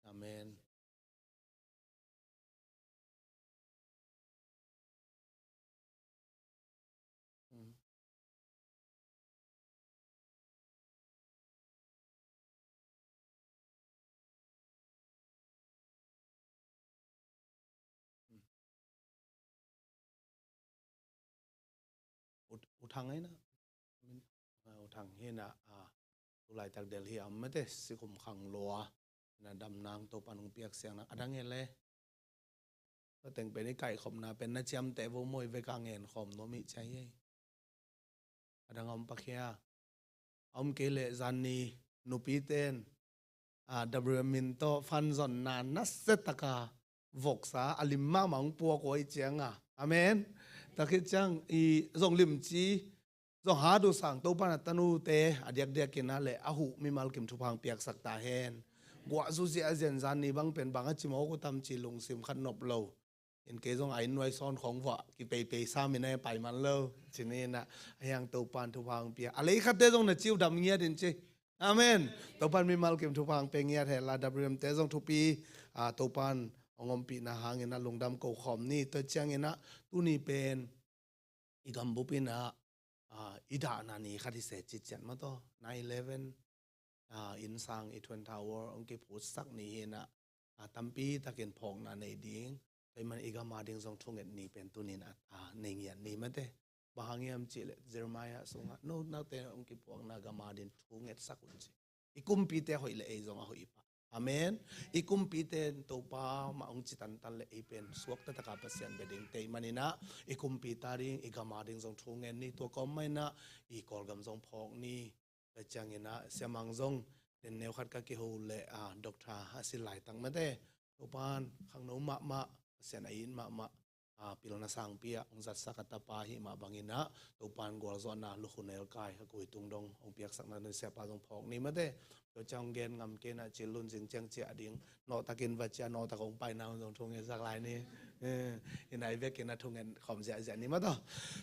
Amen. Mm. U, U Thang ai na. Ah, U Thang hi na, ah, tu laitak Delhi a om mate, sikum khang lua. Na dam nang Topa nung piak siang nang a dang e le. Tua teng pen i kaihkhopna pen na ciamteh vo maw, i vek a ngen khawm nuam i ci hi. A dang a om pakhia. A om kei leh zan ni nupiten, ah, W M min tawh fund zonna nasia taka voksa a lim mahmah hong puak uh ahih ciang a. Amen. Tua khit ciang i zong limci zong hat uh sang Topa in a tanute a diakdiak in ah leh a huh mimal kim thupha hong piaksak ta hen. Guah zu ziahziah in zan ni bang pen bang a ci mawk uh tam ci lungsim khat nop lo. In kei zong a inn nuai sawn khawng vuah kipeipei sam in a pai man lo. Ci ni in ah a hiang Topa in thupha hong pia. A lei khatte zong na ci uh dam ngiat in ci. Amen. Topa in mimal kim thupha hong pia ngiat hen la, W M te zong thupi, ah, Topa in hong ompihna hangin ah lungdam ko khawm ni. Tua ciangin ah tuni pen i gambup in ah, ah, i dahna ni khat hi se ciciat maw taw. Nine eleven, ah, innsang i Twin Tower hong kiphutsak ni hi in ah, ah, tampi takin phawkna nei ding. Tua ahih man i gam a ding zong thunget ni pen tuni in ah, ah, nei ngiat ni mate. Bang hang hiam cih leh Jeremiah sungah, no, note hong kiphuakna gam a ding thungetsak un ci. I kumpite hoih leh ei zong a hoih pah. Amen. I kumpite in Topa mah hong ci tantan leh ei pen suakta taka Pasian bia ding. Tua ahih man in ah i kumpite a ding, i gam a ding zong thungen ni. Tua kawm mah in ah i Kawlgam zong phawk ni. Tua ciangin ah Sia Mang zong den neu khat ka kiho leh, ah, doctor a si laitak mate, Topa in khangno mahmah, Pasian a it mahmah, a, pilna sangpi ah hong zatsak a tapa ahih mah bangin ah, Topa in gualzawhna lukhu nelkai a kui tung dong hong piaksakna nunsiapa zong phawk ni mate. Tua ciang hong gen ngam kei in ah, cil lun zing ciang ciah ding, nawhtakin va ciah, nawhtak hong paina hun zong thungetsak lai ni. Eh, in ai vekin a thunget khawm ziahziah ni mate.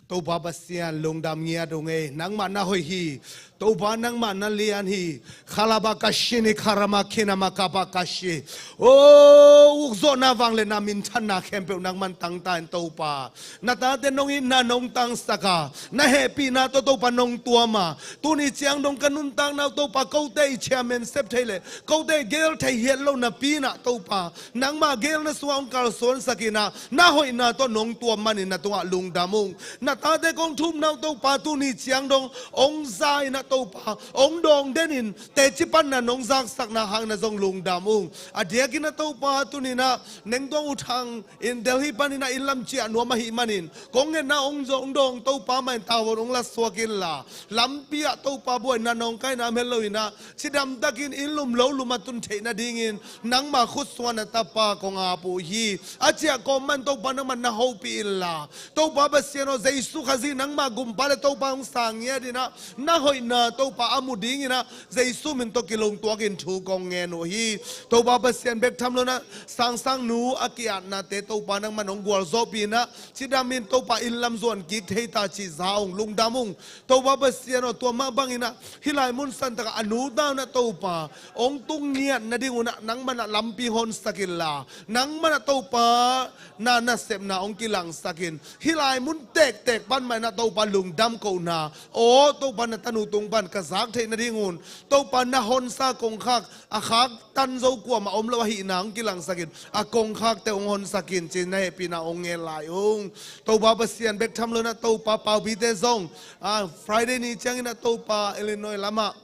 Topa Pasian, lungdam ngiat ung ei, nangmah na hoih hi. Topa, nangmah na lian hi. Khalabakashi ni karama kinama kabakashi. O, ukzawhna vang le na minthanna khempeuh nangman tangta in Topa. Na tate nong itna nong tangsak a, na hehpihna tawh Topa nong tuam a, tuni ciang dong ka nuntakna uh Topa, kote i chairman sep thei le kote i gel thei hiat lo napi in ah Topa, nangmah gelna sungah hong kalsuansak in ah, na hoihna tawh nong tuam manin na tungah lungdam ung. Na tate kong thumna uh Topa, tuni ciang dong hong za in ah Topa, hong dawng den in, teci panna nong zaksakna hangin ah zong lungdam ung. A diakin ah Topa, tuni in ah Nengtuang U Thang in Delhi panin ah inn lam ciah nuam ahih manin, kong ngetna hong zong dawng Topa, mah in tavuan hong la suak inla, lampi ah Topa buaina nawngkaina om hel lo in ah, cidamtakin inn lum lo lum a tun theih nadingin nangma khut sungah na tapa kong ap uh hi. A ciah kawm man Topa, nangman na hopih inla, Topa Pasian aw, Jesu Khazih nangma Gumpa le Topa hong sang ngiat in ah, na hoihna Topa a mu dingin ah Jesu min tawh kilungtuakin thu kong ngen uh hi. Topa Pasian, bek tham lo in ah sangsang nu a ki-atnate Topa, nangman hong gualzawhpih in ah, cidamin Topa inn lam zuan kik thei ta cih za ung, lungdam ung. Topa Pasian aw, tua mah bangin ah hih lai mun santak ah a nu ta un ah Topa, hong tung ngiat nading un ah nangman ah lampi honsak inla, nangman ah Topa na nasepna hong kilangsak in, hih lai mun tektek pan mah in ah Topa lungdam kohna, aw Topa, na tanu tung pan ka zak theih nading un Topa na honsa kongkhak, a khak tan zo kuamah om lo ahihna hong kilangsak in, a kongkhakte hong honsak in, ci-in na hehpihna hong ngen lai ung. Topa Pasian, bek tham lo in ah Topa, Paupite zong, a, Friday ni ciangin ah Topa, Illinois lamah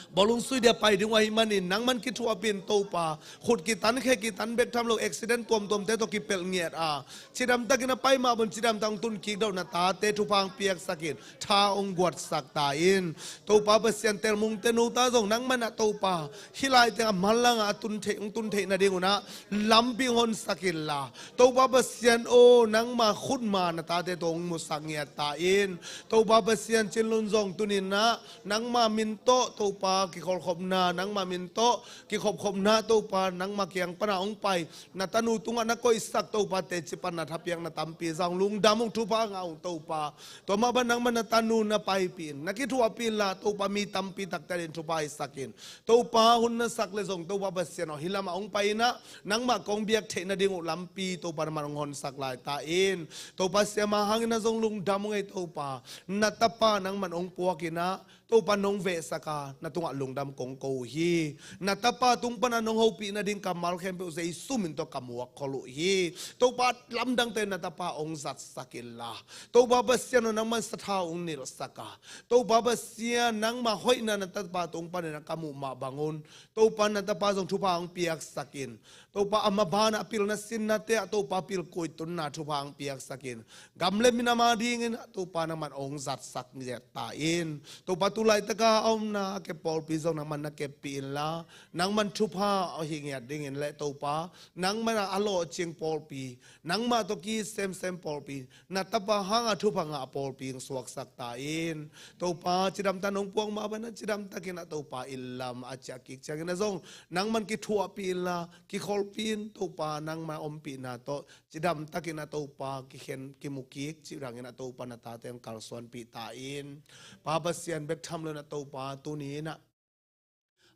bawlung sui dia pai ding uh ahih manin nangman kithuahpih in Topa, khut kitan, khe kitan, bek tham lo accident tuamtuamte tawh kipelh ngiat a, cidamtakin a pai mah bang cidamtak hong tun kik deuh, na tate thupha hong piaksak in, tha hong guatsak ta in. Topa Pasian, Telmungte nu ta zong nangman ah Topa, hih lai teng a manlang ah a tun theih, hong tun theih nading un ah lampi hong honsak inla, Topa Pasian aw, nangma khutma na tate tawh hong musak ngiat ta in. Topa Pasian, Cin Lun zong tuni in ah nangma min tawh Topa kikholhkhopna, nangma min tawh kikhopkhopna Topa, nangma kiang pan ah hong pai, na tanu tungah na koihsak Topa, teci panna thapiakna tampi za ung, lungdam ung, thupha ngah ung Topa. Tua mah bang nangman na tanu na paipih in, na kithuahpih inla Topa, mi tampi takte adingin thupha hisak in. Topa, hun na sak leh zong Topa Pasian aw, hih lamah hong pai in ah nangmah kong biak theih nading uh lampi Topa nangman hong honsak lai ta in. Topa, siamah hangin ah zong lungdam ung ei Topa, na tapa nangman hong puak in ah Topa nong vehsak a, na tungah lungdam kong ko uh hi. Na tapa tung pan ah nong hopih nading kammal khempeuh Jesu min tawh ka muak khol uh hi. Topa, lamdangte na tapa hong zatsak inla, Topa Pasian aw, nangman sathau hong nilhsak a, Topa Pasian, nangma hoihna na tapa tung panin ah ka muh mah bangun Topa, na tapa zong thupha hong piaksak in. Topa, a maban ah a pilna sinnate ah Topa pilkuih tunna thupha hong piaksak in. Gam le minam adingin ah Topa nangman hong zatsak ngiat ta in. Topa, tu laitak a a omna a kep pawlpi zong nangman na keppih inla, nangman thupha a hih ngiat dingin le Topa, nangman ah a lawhcing pawlpi, nangmah tawh ki semsem pawlpi, na tapa hanga thupha ngah pawlpi hong suaksak ta in. Topa, cidamtak nong puak mah bang ah cidamtakin ah Topa, inn lam a ciah kik ciangin ah zong nangman kithuahpih inla, kikholhpih in Topa, nangma ompihna tawh cidamtakin ah Topa, kikhen kimu kik cih bangin ah Topa, na tate hong kalsuanpih ta in. Pa Pasian, bek tham lo in ah Topa, tuni in ah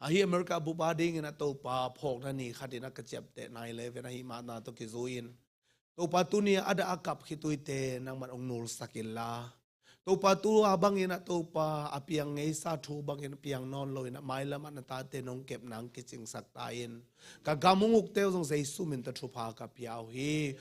ahi America bup adingin ah Topa, phawkna ni khat in ah ka ciapteh nai le ven ahih manin ah tawh kizui in, Topa, tuni a dah a kap khit uite nangman hong nulsak inla, Topa, tu a bangin ah Topa, a piang ngeisa thu bangin a piang nawn lo in ah mailam ah na tate nong kepna hong kicingsak ta in. Ka gam hong ukte uh zong Jesu min tawh thupha ka pia uh hi.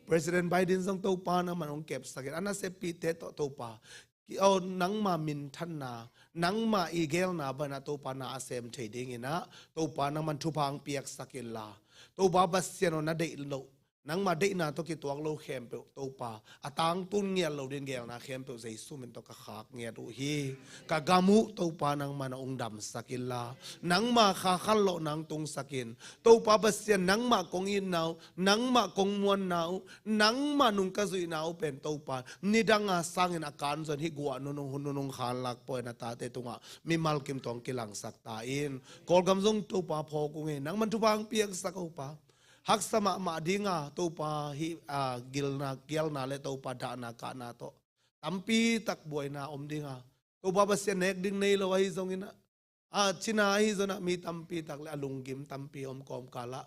President Biden zong Topa nangman hong kepsak in, a naseppihte tawh Topa, ki, aw, nangma minthanna, nangma i gelna bang ah Topa na a sem thei dingin ah Topa nangman thupha hong piaksak inla, Topa Pasian aw, na deih loh nangma deihna tawh kituak lo khempeuh Topa, a tangtun ngiat lo ding geelna khempeuh Jesu min tawh ka khak ngiat uh hi. Ka gam uh Topa nangman hong damsak inla, nangma kha khanlawhna hong tungsak in. Topa Pasian, nangmah kong itna uh, nangmah kong muanna uh, nangmah nung ka zuihna uh pen Topa, nidanga sangin a kan zon hih guah nunung hun nunung khanlak pawh na tate tungah mimal kim tawh hong kilangsak ta in. Kawlgam zong Topa phawk ung ei, nangman thupha hong piaksak Topa. Haksa mahmah dinga Topa hih, a, gilna, gialna le Topa dahna kahna tawh tampi tak buaina om dinga, Topa Pasian nek ding nei lo ahi zongin ah, a, cina ahi zongin ah mi tampi tak le a lunggim tampi om kawmkal ah,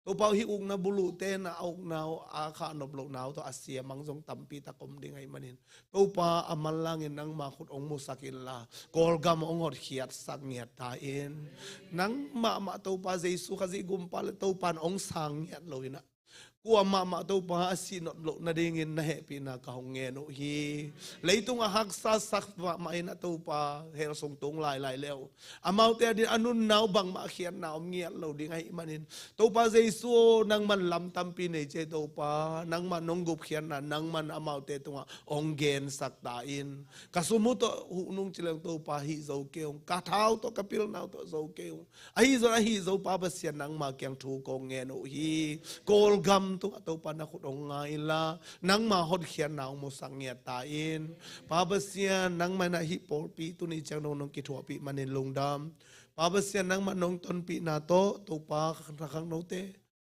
Topa hih ukna buluh tena a ukna uh, a khah nop lohna uh tawh a siamang zong tampi tak om ding ahih manin, Topa a manlangin nangma khut hong musak inla, Kawlgam hong hotkhiatsak ngiat ta in. Nang mahmah Topa Jesu Khazih gumpa le Topa in hong sang ngiat lo in ah, kua mahmah Topa a sih nop loh nadingin na hehpihna ka hong ngen uh hi. Leitung a haksa sak mahmah in ah Topa hell sung tung lailai le uh, amaute ading a nunna uh bangmah khiatna om ngiat lo ding ahih manin, Topa Jesu aw, nangman lam tampi nei ci ei Topa, nangman nong gupkhiatna nangman amaute tungah hong gensak ta in. Ka sum uh tawh huh nung ci leng Topa hih zo kei ung, ka tha uh tawh ka pilna uh tawh zo kei ung. Ahi zong ahi zo Pa Pasian nangma kiang thu kong ngen uh hi. Kawlgam tungah Topa na khut hong nga inla, nangma hotkhiatna hong musak ngiat ta in. Pa Pasian nangma in ah hih pawlpi tuni ciang dong nong kithuahpih manin lungdam. Pa Pasian nangmah nong tonpihna tawh Topa na khangnote,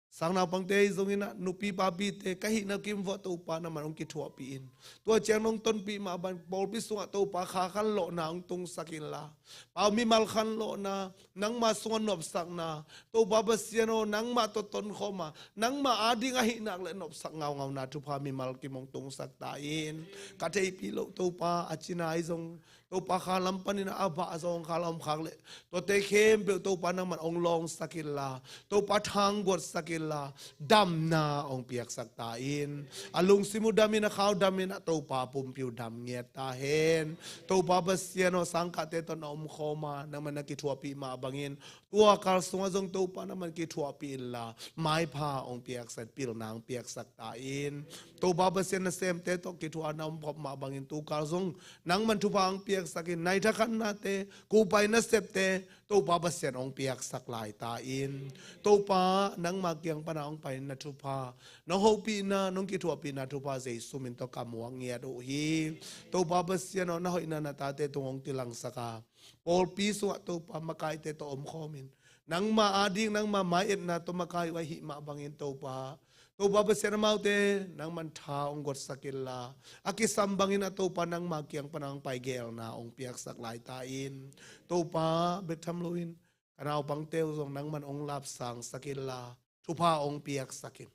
sang naupangte ahi zongin ah nupi papite ka hihna kim vuah Topa nangman hong kithuahpih in. Tua ciang nong tonpih mah bang pawlpi sungah Topa kha khanlawhna hong tungsak inla, pau mimal khanlawhna, nangma sungah nopsakna, Topa Pasian aw, nangmah tawh tonkhawm a, nangmah ading ahih nak le nopsak ngaungauna thupha mimal kim hong tungsak ta in. Ka theihpih loh Topa a cina ahi zong Topa kha lam panin a bah a zawng kha lam khak leh tuate khempeuh Topa nangman hong lawngsak inla, Topa thangguatsak inla, damna hong piaksak ta in. A lungsim uh damin a khau damin a Topa pumpi uh dam ngiat ta hen. Topa Pasian aw, sangkahte tawh na omkhawm a nangman na kithuahpih mah bangin tua kal sungah zong Topa nangman kithuahpih inla, maipha hong piaksak, pilna hong piaksak ta in. Topa Pasian nasemte tawh kithuahna om khop mah bangin tu kal zong nangman thupha hong piaksak in. Nai thakhatnate, kupai nasepte Topa Pasian hong piaksak lai ta in. Topa nangma kiang pana hong pai na thupha, nong hopihna, nong kithuahpihna thupha Jesu min tawh ka muak ngiat uh hi. Topa Pasian aw, na hoihna na tate tung hong kilangsak a, pawlpi sungah Topa makaite tawh omkhawm in. Nangma ading nangma mai-etna tawh makai uh ahih mah bangin Topa, Topa Pasian amaute nangman tha hong guatsak inla, a kisam bangin a Topa nangma kiang pana hong pai geelna hong piaksak lai ta in. Topa bek tham loin ka naupangte uh zong nangman hong lapsangsak inla, thupha hong piaksak in.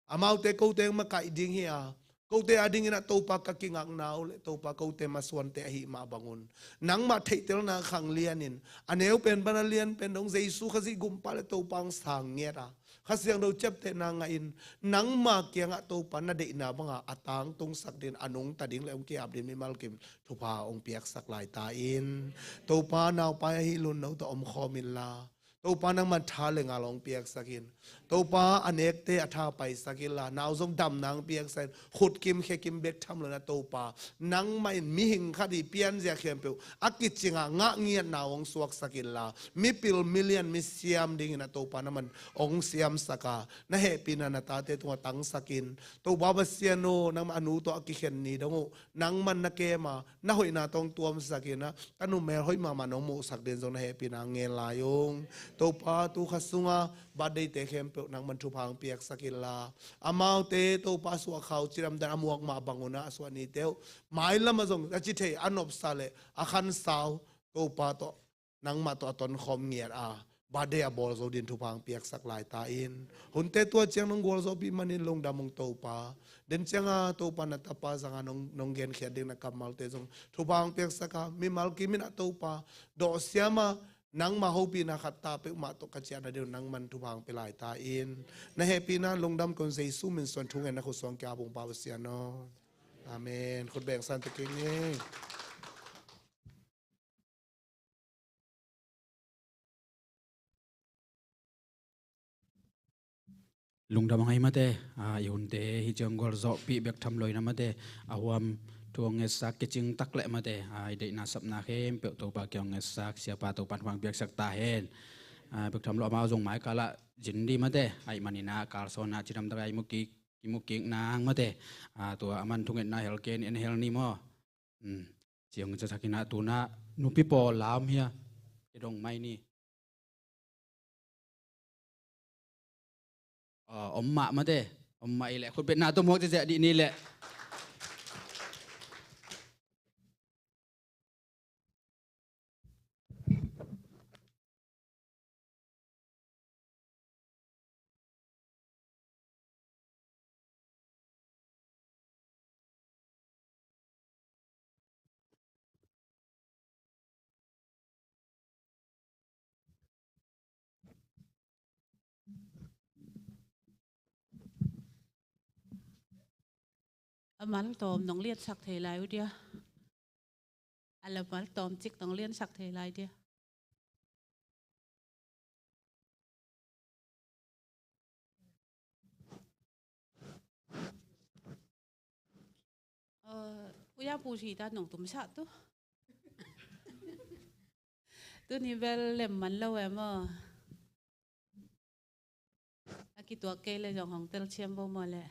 Amaute kote hong makaih ding hi a, kote adingin a Topa ka kingakna uh le Topa kote masuante ahih mah bangun, nangmah theihtelna khanglianin a neu pen pana lian pen dong Jesu Khazih gumpa le Topa hong sang ngiat a, Kha Siangtho ciaptehna ngahin nangma kiangah Topa na deihna banga a tangtungsak dingin a nungta ding le hong ki-ap dingin mimal kim thupha hong piaksak lai ta in. Topa naupai ahi Lunno tawh omkhawm inla, Topa nangman tha le ngal hong piaksak in. Topa a nekte a tha paisak inla, nau zong damna hong piaksak in. Khutkim khekim bek tham loin a Topa, nangmah in mihing khat i pianzia khempeuh a kicinga ngah ngiatna hong suaksak inla, mipil milian misiam dingin a Topa nangman hong siamsak a, na hehpihna na tate tungah tangsak in. Topa Pasian aw, nangmah a nu tawh a kikhen ni dong uh nangman na kem a, na hoihna tawh hong tuamsak in a, ka numei hoih mahmah nong muhsak dingin zong na hehpihna ngen lai ung. Topa tu kha sunga birthday-te khempeuh nangman thupha hong piaksak inla, amaute Topa suahkhau cidamdan a muak mah bangun a suah nite uh mailamah zong a ci thei a nopsa le a khansau Topa tawh nangmah tawh a tonkhawm ngiat a, birthday a bawl zo dingin thupha hong piaksak lai ta in. Hunte tua ciang nong gualzawhpih manin lungdam ung Topa. Den cianga Topa na tapa zanga nong, nong genkhiat ding na kammalte zong thupha hong piaksak a, mimal kimin a Topa dawhsiam a, nangmah hopihna khat ta peuhmah tawh ka ciahna ding nangman thupha hong pia lai ta in. Na hehpihna lungdam kong Jesu min suan thungen na khut suang kia bungpa Pasian aw. Amen. Khut bengsan te keng e. Lungdam hang ei mate, a, i hunte hih ciang gualzawhpih bek tham loin a mate, a huam thu hong ngetsak kicing tak leh mate, a, i deihna sapna khempeuh Topa kiang hong ngetsak, siapa Topan hong piaksak ta hen. A, bek tham lo amau zong mai kalah zin di mate, ahih manin a kalsuan a cidam tak a i mu kik, i mu kik nang mate, a, tua a man thungetna hel ken en hel ni maw. Hmm. Ciang casak in a tuna nupi pawl lam hia. I dong mai ni. Aw, om mah mate. Om mah i leh khut betna tum huak ziahziah dih ni leh. A mal tawm nong liansak thei lai uh dia. A la mal tawm cik nong liansak thei lai dia. Uya pu si ta nong tum sa tu. Tuni bel lem man lo em aw. A kituak kei le zong hong telsiam bo maw leh.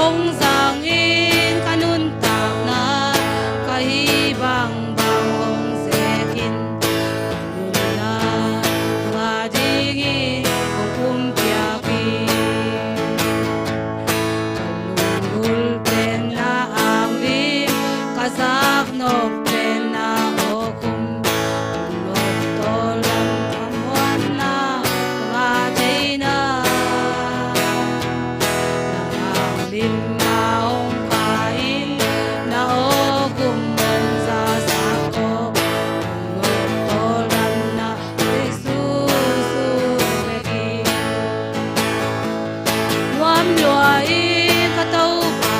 Hong zangin ka nuntakna, ka hih bangbang hong zekin, ka nunna ngah dingin hong pumpiak hi. Ka lunggulh pen na anglim, ka zaknop pen na awkhum, ka noptawl lam ka muanna ngah theina. Na anglim a hong kah in, na awkhum hong zasak aw, ka noptawl lam na Jesu sung bek hi. Nuam lua in ka Topa,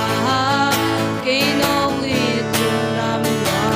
kei nong it un nuam lua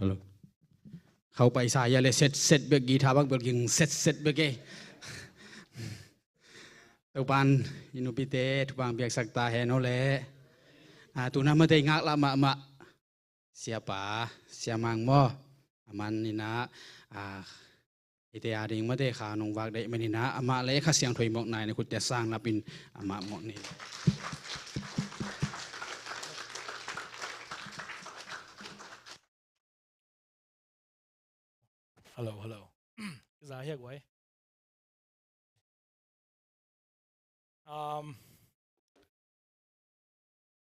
Hello. Khauh paisa ia le set set bek, guitar bang bel ging set set bek e. Topan i nupite thupha piaksak ta hen aw le. A, tuna mate i ngaklah mahmah siapa, siamang maw, aman inah, a, ite a ding mate kha nong vak deih maninah amah le Kha Siangtho i mawkna in a khutte sang napin amah mawk ni. Hello, hello. Za hiak wai. Um,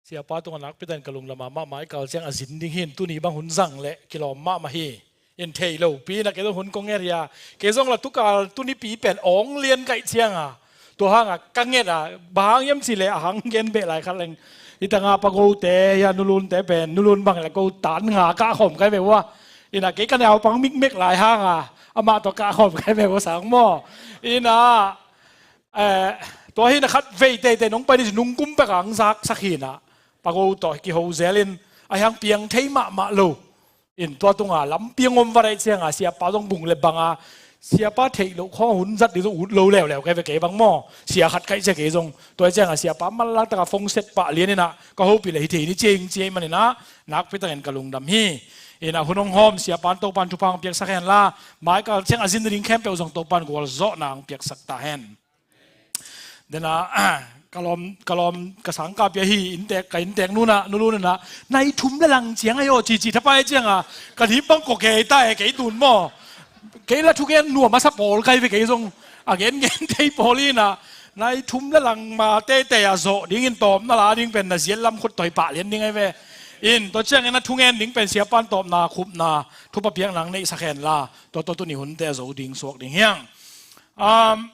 siapa tungah nakpi takin ka lungdam a, mahmah, i kal ciang a zin ding hi in, tuni bang hun zang leh kilawm mahmah hi. In thei lopi inah kei zong hun kong nget hi a, kei zong la tukal tunipi pen awng lian kaih ciang a, tua hang a ka nget a, bang hang hiam cih leh a hang gen beh lai khat leng. Hi tangah Pa Go te, hia Nu Lun te pen, Nu Lun bang le ko tan nga kah khawm kai ve ua. Inah kei ka naupang mikmek lai hang a, amah tawh kah khawm kai ve ua sang maw. Inah, eh, tua hi inah khat vei teitei nong pai ding ci, nungkum pek a ang zaksak hi inah, Pa Go tawh kiho zel in, a hiang piang thei mahmah lo. In tua tunga lampi a ngom va daih ciang a, siapa zong bung le bang a, siapa theih loh khawng a hun zat ding zong ut lo leuleu kai ve kei bang maw. Sia khat kaih cia kei zong. Tua ciang a siapa manlang tak a phone set pah lian inah ka hopih leh hi thei ni ciang ciang maninah nakpi takin ka lungdam hi. Inah hun hong hawm siapa in Topan thupha hong piaksak hen la, mai kal ciang a zin ding khempeuh zong Topan gualzawhna hong piaksak ta hen. Dena, ka lawm, ka lawm, ka sangkap ia hi, inntek, ka inntek nunah, Nu Lun inah, nai thum le lang ciang ahi aw, cici thapai ciang a, ka hip bang kua kei ta e, kei tun maw. Kei la thugen nuam a sa pawl kai ve kei zong, a gengen thei pawl inah, nai thum le lang ma teitei a zawh dingin tawpna la ding pen na ziat lam khut tawi pah lian ding ahi ve. In, tua ciangin a thungen ding pen siapa in tawpna, khupna, thupha piakna hong neihsak hen la, tua tua tuni hunte a zo ding suak ding hiang. Um,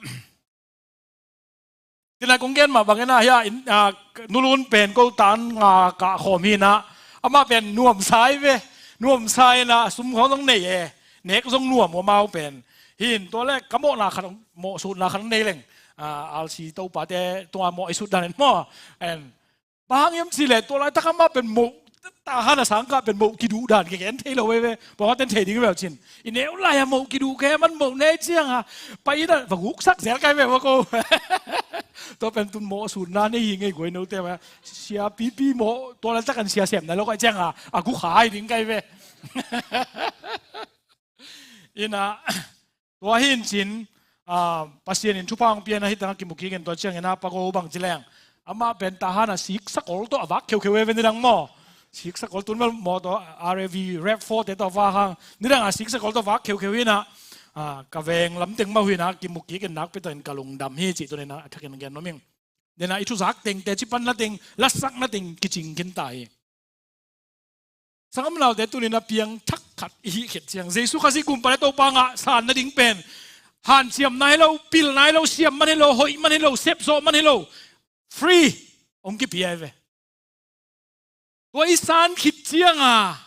Tinah kong gen mah bangin ah, hia, in, ah, Nu Lun pen ko tan nga kah khawm hi inah, amah pen nuamsa hi ve, nuamsa inah, sum khawng zong nei e, nek zong nuam uh amau pen. Hi in tua le ka mawhna khat, mawh sutna khat nei leng, ah, R C topate tungah mawh i sut dan in maw. And bang hang hiam cih leh tua laitak amah pen moh, tahan a sangkah pen moh kiduh dan kigen thei lo veve. Pawlkhat ten thei ding veu cin. I neu lai a moh kiduh kei, man moh nei ciang a, pai inah va guksak zel kai ve ua ko. Tua pen tun mawh sutna nei hi ngei guai note ma. Sia pipi mawh, tua laitak an sia sem nai lo kai ciang a, a guk hai ding kai ve. Inah, tua hi in cin, ah, Pasian in thupha hong pia inah hi tangah kimu kik in tua ciangin ah Pa Go bang ci leng. Amah pen tahan a siksa kol tawh a vak kheukheu e ve nidang maw. Siksa kol tun bel mawtaw R A V, Rev four te tawh vak hang. Nidang a siksa kol tawh vak kheukheu inah, ah, ka veng lamteng mah uh inah kimu kik in nakpi takin ka lungdam hi cih tuni inah a thakin gen nuam ing. Dena i thuzak teng, teci panna teng, lasakna teng kicing khin ta hi. Sanggam naute, tuni inah piangthak khat i hih khit ciang, Jesu Khazih Kumpa le Topa ngah san nading pen hanciamna hi lo, pilna hi lo, siam man hi lo, hoih man hi lo, sepzawh man hi lo, free hong kipia hi ve. Tua i san khit ciang a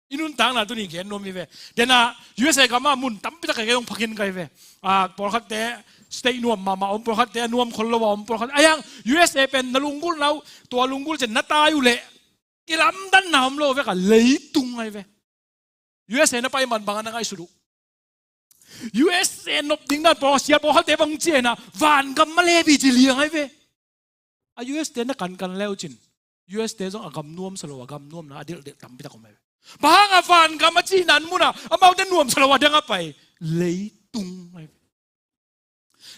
i nuntakna tuni gen nuam hi ve. Dena U S A gam ah mun tampi tak a kei hong pha khin kai ve. Ah, pawlkhatte state nuam mahmah om, pawlkhatte a nuam khol lo a om, pawlkhat a hiang U S A pen na lunggulhna uh, tua lunggulh ciang na tai uh leh kilamdanna om lo vek a, leitung ahi ve. U S A na pai man bang a na ngaihsut uh? U S A nop ding dan pawl, sial pawlkhatte bang ci a inah, vangam mah lebi ci liang ahi ve. A U S te na kankan le uh cin, U S te zong a gam nuamsa lo, a gam nuamna a delhdelh tampi tak om ahi ve. Bang hang a vangam a cihna mun ah amaute nuamsa lo a dang a pai? Leitung ahi ve.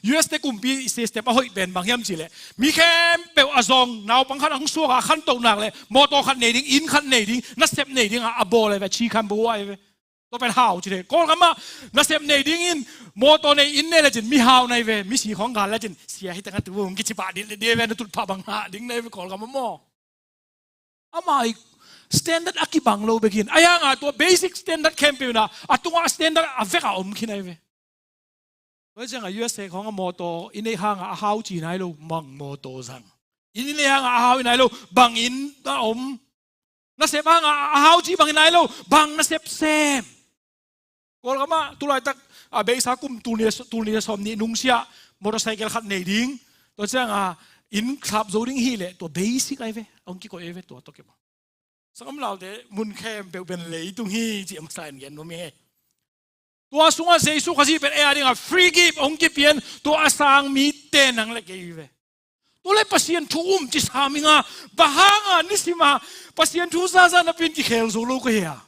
U S te kumpi system a hoih pen bang hiam cih leh, mi khempeuh a zong, naupang khat a hong suak a, a khantoh nak leh mawtaw khat nei ding, inn khat nei ding, nasep nei ding a, a bawl ahi ve, chi khan bawl ahi ve. Tua pen hau ci thei. Kawlgam ah nasep nei dingin mawtaw nei, inn nei lecin mihau na hi ve, misi khawng gal lecin sia hi tangah tu hong kici pah dih le dih ve, na tutphah bang hah ding na hi ve Kawlgam ah maw. Amah i standard a kibang lo bekin, a hiang a tua basic standard khempeuh inah a tungah standard a vek a om khin ahi ve. Tua ciang a U S A khawng a mawtaw i neih hang a a hau ci nai lo, bang mawtaw zang. Inn i neih hang a a hau i nai lo, bang inn a om. Nasep hang a a hau ci bang i nai lo, bang nasep sem. Kawlgam ah tulaitak a beisa kum tul nih, tul nih sawm nih nungsia motorcycle khat nei ding. Tua ciang a inn thlap zo ding hi leh tua basic ahi ve, hong kikoih ahi ve tua tawh kei maw. Sanggam naute, mun khempeuh pen leitung hi cih a masa in gen nuam hi. Tua sungah Jesu Khazih pen ei a dingah free gift hong kipia in, tua a sang mite nang le kei hi ve. Tua le Pasian thu um ci sam hi nga, bang hanga nisim a Pasian thu zaza napi in kikhel zo lo ka hi a?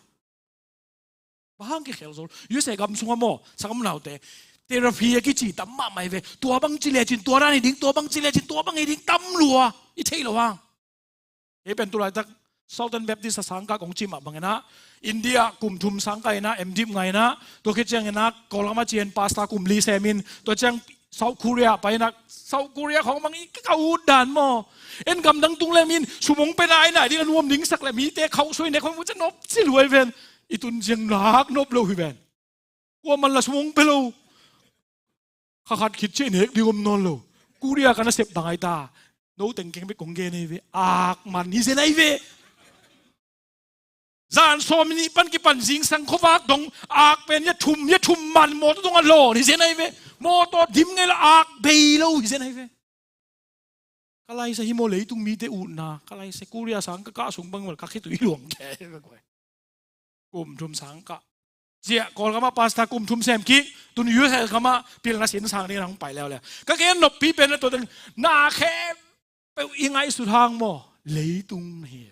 Bang hang kikhel zo lo? U S A gam sungah maw, sanggam naute, therapy a kici tam mahmah hi ve. Tua bang ci lecin tua dan hi ding, tua bang ci lecin tua bang hi ding, tam lua, i theih loh hang. Ei pen tulaitak Southern Baptist a sangkah kong cih mah bangin ah, India kum thum sangkah in ah, M.Div ngah in ah, tua khit ciangin ah Kawlgam a cian pastor kum li sem in, tua ciang South Korea pai in ah, South Korea khawng bang i ka ut dan maw. En gamdang tung lem in, sum hong pia nai nai ding a nuam ding sak le mite khauh soi nek khawng mu ciang nop ci luai ven. I tun ciang nak nop lo hi ven. Kuaman la sum hong pia lo. Kha khat khit ciang nek ding om nawn lo. Korea ka nasep bang ai ta. No teng keng bek kong gen hi ve. Ak man hi zen ai ve. Zan sawm nih pan kipan zingsang khuavak dong ak pen ya thum, ya thum man mawtaw dong a lawn hi zen ai ve. Mawtaw dim ngei la ak bei lo hi zen ai ve. Ka laisa hi maw leitung mite utna, ka laisa Korea sang ka kah sung bang mal ka khitui luang kei ve kuai. Kum thum sang kah. Ciah Kawlgam ah pastor kum thum sem kik, tun U S A gam ah pilna sin sang ding nang pai leuleu. Ka gen noppi pen na tua teng na khempeuh i ngaihsut hang maw, leitung na hi.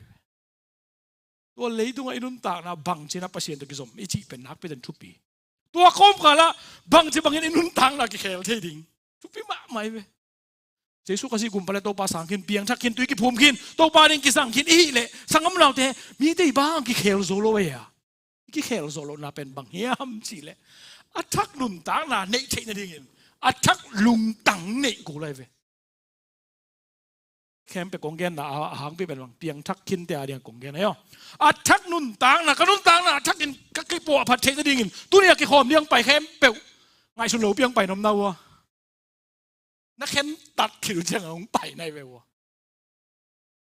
Tua leitungah i nuntakna bangci na Pasian tawh kizom i cih pen nakpi ten thupi. Tua kawmkal ah bangci bangin i nuntakna kikhel thei ding thupi mahmah hi ve. Jesu Khazih gumpa le Topa sang khin, piangthak khin, tui kiphum khin, Topa ding kizang khin i hih leh sanggam naute, mite i bang kikhel zo lo ei a? I kikhel zo lohna pen bang hiam cih leh a thak nuntakna neih theih nadingin a thak lungtang neih kul ai ve. Khempeuh kong genna a hangpi pen bang piangthak khinte a ding kong gen ahi aw. A thak nuntakna, ka nuntakna a thakin ka kipuah phat theih nadingin tuni a kikhawm ding pai khempeuh ngaihsun lo piang pai nom na ua. Na khentat khit uh ciang a hong pai nai ve ua.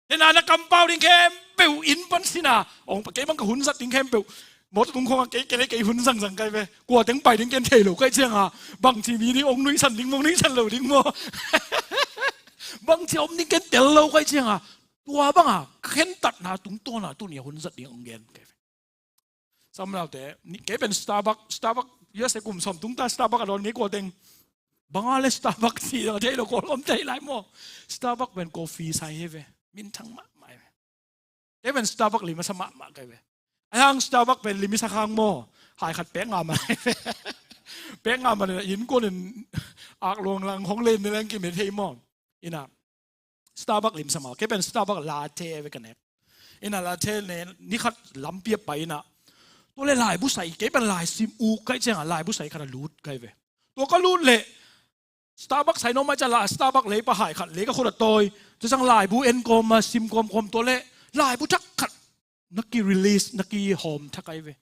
Tena na kampau ding khempeuh inn pan sina hong pai, kei bang ka hun zat ding khempeuh. Mawtaw tung khawngah kei kei le kei hun zangzang kai ve. Kua teng pai ding ken thei lo kai cianga bangci mi ding hong nuihsan ding maw, nuihsan lo ding maw? Bangci om ding ken tel lo kai cianga tua banga khentatna tungtawna tuni a hun zat ding hong gen kai ve. Sam naute, kei pen Starbucks, Starbucks, U S A kum sawm tung ta Starbucks a dawn ngei kua teng. Banga le Starbucks si a thei lo kua lom thei lai maw? Starbucks pen coffee sai hi ve. Minthang mahmah hi ve. Kei pen Starbucks lim a sa mahmah kai ve. A hang Starbucks pen lim i sa khang maw? Hai khat pek nga mah hi ve. Pek nga mah le innkuan in ak luang lang hong len ni leng kimet thei maw? Ina Starbucks lim sa mah. Kei pen Starbucks latte ve ka nek. Ina latte ne ni khat lampi a pai ina. Tua le laibu sai kei pen lai sim uk kai cianga laibu sai khat a lut kai ve. Tua ka lut le Starbucks sai no mai ciang la Starbucks lei pa hai khat lei ka khut a tawi. Tua ciang laibu en kawm a sim kawmkawm tua le laibu thak khat na ki release na ki hawm thak ai ve.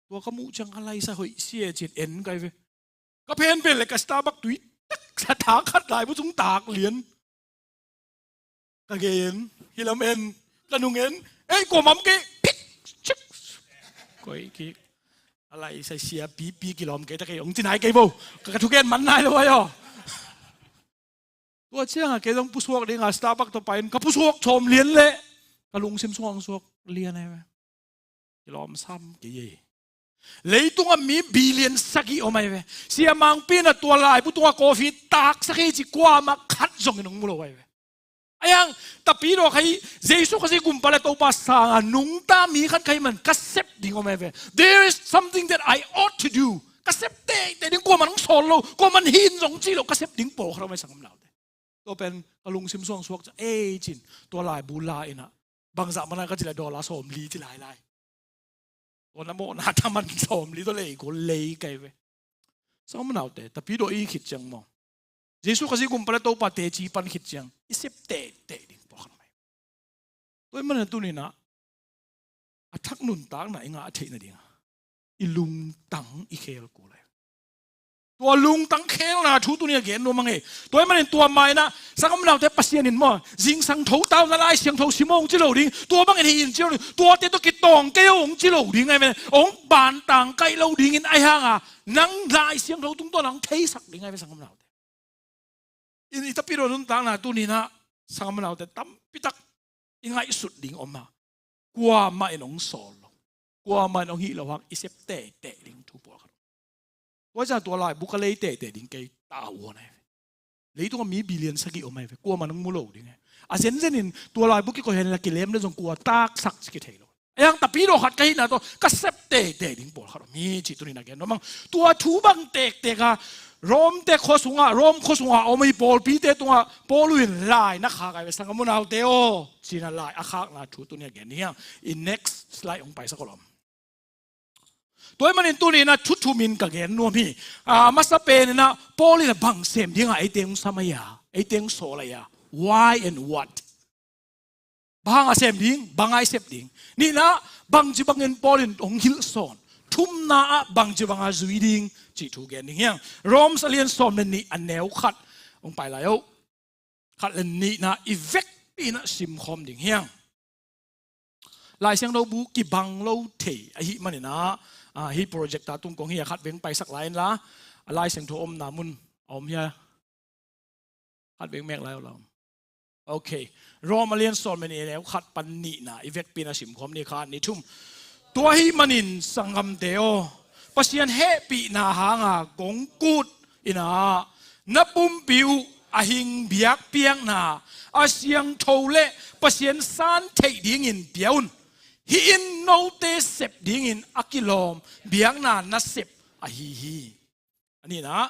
Tua ka muh ciang ka laisa hoih sia cin en kai ve. Ka phen pen le ka Starbucks tui tak sa thak khat laibu cung tak lian. Ka gen hi lam en ka nung en ei kua mam kei phik chik. Koi kik a laisa sia pipi kilawm kei ta kei hong ci nai kei bo. Ka ka thugen man nai lo ai aw. Tua cianga kei zong pusuak dinga Starbucks tawh pain ka pusuak chawm lian leh ka lungsim sungah hong suak lian ai ve. Kilawm sam kei ei. Leitungah mi billion sagih om ai ve. Siamangpi na tua laibu tungah coffee taksak hi ci kuamah khat zongin hong mu lo ai ve. Ai hang tapidaw kha hi. Jesu Khazih gumpa le Topa sanga nungta mi khat kha hi man ka sep ding om ai ve. There is something that I ought to do. Ka sep teitei ding kuaman hong sawl lo kuaman hin zong ci lo ka sep ding pawl khat om ai sanggam naute. Tua pen ka lungsim suang suak ciang ei cin tua laibu la inah bangzah mana ka ci lai dollar sawmli ci lailai. Tua na mawhna thaman sawmli tua lei kul lei kai ve. Sanggam naute tapidaw i khit ciang maw Jesu Khazih gumpa le Topa teci pan khit ciang i sep teitei ding pawlkhat om ai. Tua i mana tuninah a thak nuntakna i ngah theih nadinga i lungtang i khel kul ai. Tua lungtang khelna thu tuni a gen nuam a ngei. Tua i manin tua mainah sanggam naute Pasian in maw zingsang tho tau na Lai Siangtho sim hong ci lo ding. Tua bangin hi in ci lo ding. Tuate tawh kitawng kei hong ci lo ding ai ve. Hong bantang kaih lo dingin ai hanga nang Lai Siangtho tungtawn nang theisak ding ai ve sanggam naute. In i tapidaw nuntakna tuninah sanggam naute tampitak i ngaihsut ding om a. Kuamah in hong sawl lo, kuamah in hong hih lo hang i sep teitei ding thu pawlkhat. Tua ciang tua laibu ka lei teitei ding kei tau aw na hi ve. Leitungah mi billion sagih om ahi ve, kuamah in hong mu lo ding hi. A zenzen in tua laibu kikoih hen la kilem le zong kua taksak ci kithei lo. Ahi hang tapidaw khat ka hihna tawh ka sep teitei ding pawlkhat om hi cih tuni-in a gen nuam ing. Tua thu bang tektek a Rom te khua sungah, Rom khua sungah om ahi pawlpite tungah Paul in lai na khak ahi ve, sanggam unaute aw, ci-in a lai a khakna thu tuni-in a gen ding hi hang. In next slide hong paisak aw lawm. Tua ahih manin tuni-in a thu thum in ka gen nuam hi. A masa pen in a Paul in a bang sem dingah eite hong sam ahi a, eite hong sawl ahi a, why and what? Bang hang a sem ding, bang a i sep ding. Nihna ah bangci bangin Paul in hong hilh sawn. Thumna ah bangci banga zui ding cih thu gen ding hi hang. Rom a lian sawm le nih a neu khat hong pai lai o. Khat le nihna i vekpi in a simkhawm ding hi hang. Lai Siangtho bu kibang lo thei ahih manin a, a, hih projector tung kong hi a, khat veng paisak lai inla, a Lai Siangtho omna mun a om hi a, khat veng mek lai uh la om. Ok. Rom a lian sawm le nih a neu khat pan nihna i vekpi in a simkhawm ni, khat, nih, thum. Tua ahih manin sanggamte aw, Pasian hehpihna hanga kong kut in a, na pumpi uh a hing biakpiakna a siangtho le Pasian san theih dingin pia un. Hih in note sep dingin a kilawm biakna nasep ahi hi. A nihna ah,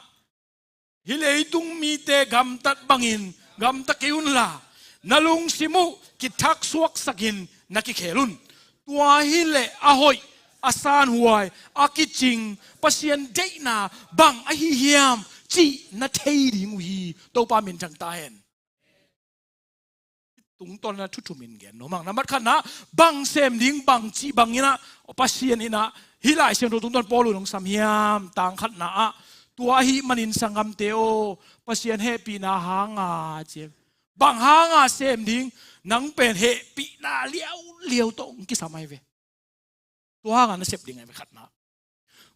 hih leitung mite gamtat bangin gamta kei unla, na lungsim uh kithaksuaksakin na kikhel un. Tua hileh a hoih, a sanhuai, a kicing Pasian deihna bang ahi hiam cih na thei ding uh hi. Topa minthang ta hen. Tungtawn in a thu thum in gen nuam ing. Nambat khatna ah bang sem ding, bangci bangin a Pasian in a hih Lai Siangtho tungtawn Paul in hong sam hiam? Tang khatna ah, tua ahih manin sanggamte aw, Pasian hehpihna hanga ci. Bang hanga sem ding? Nang pen hehpihna liauliau tawh hong kisam ahi ve. Tua hanga na sep ding ahi ve, khatna.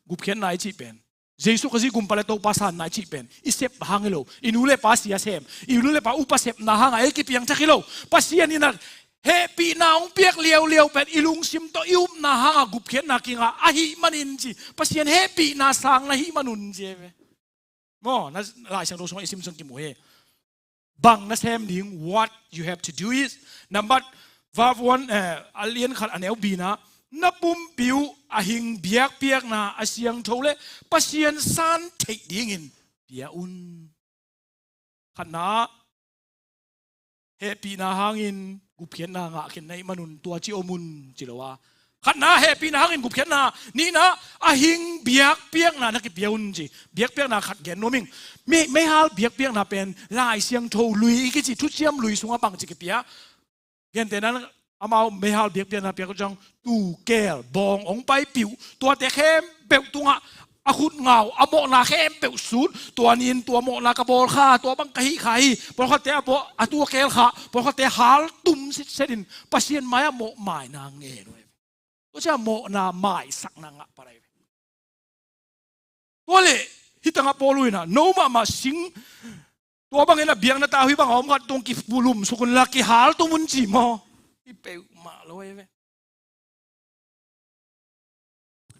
Gupkhiatna i cih pen, Jesu Khazih gumpa le Topa sanna i cih pen i sep hang hi lo. I nu le pa sia sem, i nu le pa upa sepna hanga ei kipiangthak hi lo. Pasian in a hehpihna hong piak liauliau pen i lungsim tawh i upna hanga gupkhiatna kinga ahih manin ci. Pasian hehpihna sang na hih man un ci ahi ve. Maw, na Lai Siangtho sungah i sim sung kimu hi. Bang na sem ding, what you have to do is, nambat, verb one, eh, a lian khat a neu bina, na pumpi uh a hing biakpiakna a siangtho le Pasian san theih dingin pia un. Khatna, hehpihna hangin gupkhiatna ngah khin na hih man un tua ci om un ci lo a. Khatna, hehpihna hangin gupkhiatna. Nihna, a hing biakpiakna na kipia un ci. Biakpiakna khat gen nuam ing. Mei, meihal biakpiakna pen Lai Siangtho lui i kici thuciam lui sungah bangci kipia. Gentehna in amau meihal biakpiakna piak uh ciang, tuu, keel, bawng hong paipiuh, tuate khempeuh tungah a khut ngau, a mawhna khempeuh sut. Tua ni-in tua mawhna ka bawl kha, tua bang ka hih kha hi. Pawlkhatte a bawh, a tuu a keel kha, pawlkhatte haltum sitset in Pasian mai-ah mawhmaina ngen uh. Tua ciang mawhna maisakna ngah pah lai ve. Tua leh hih tangah Paul in a, no mahmah sing, tua bangin a biakna tau hih banga om khat tung kipulum suk unla kihaltum un ci maw? Hih peuhmah lo ahi ve.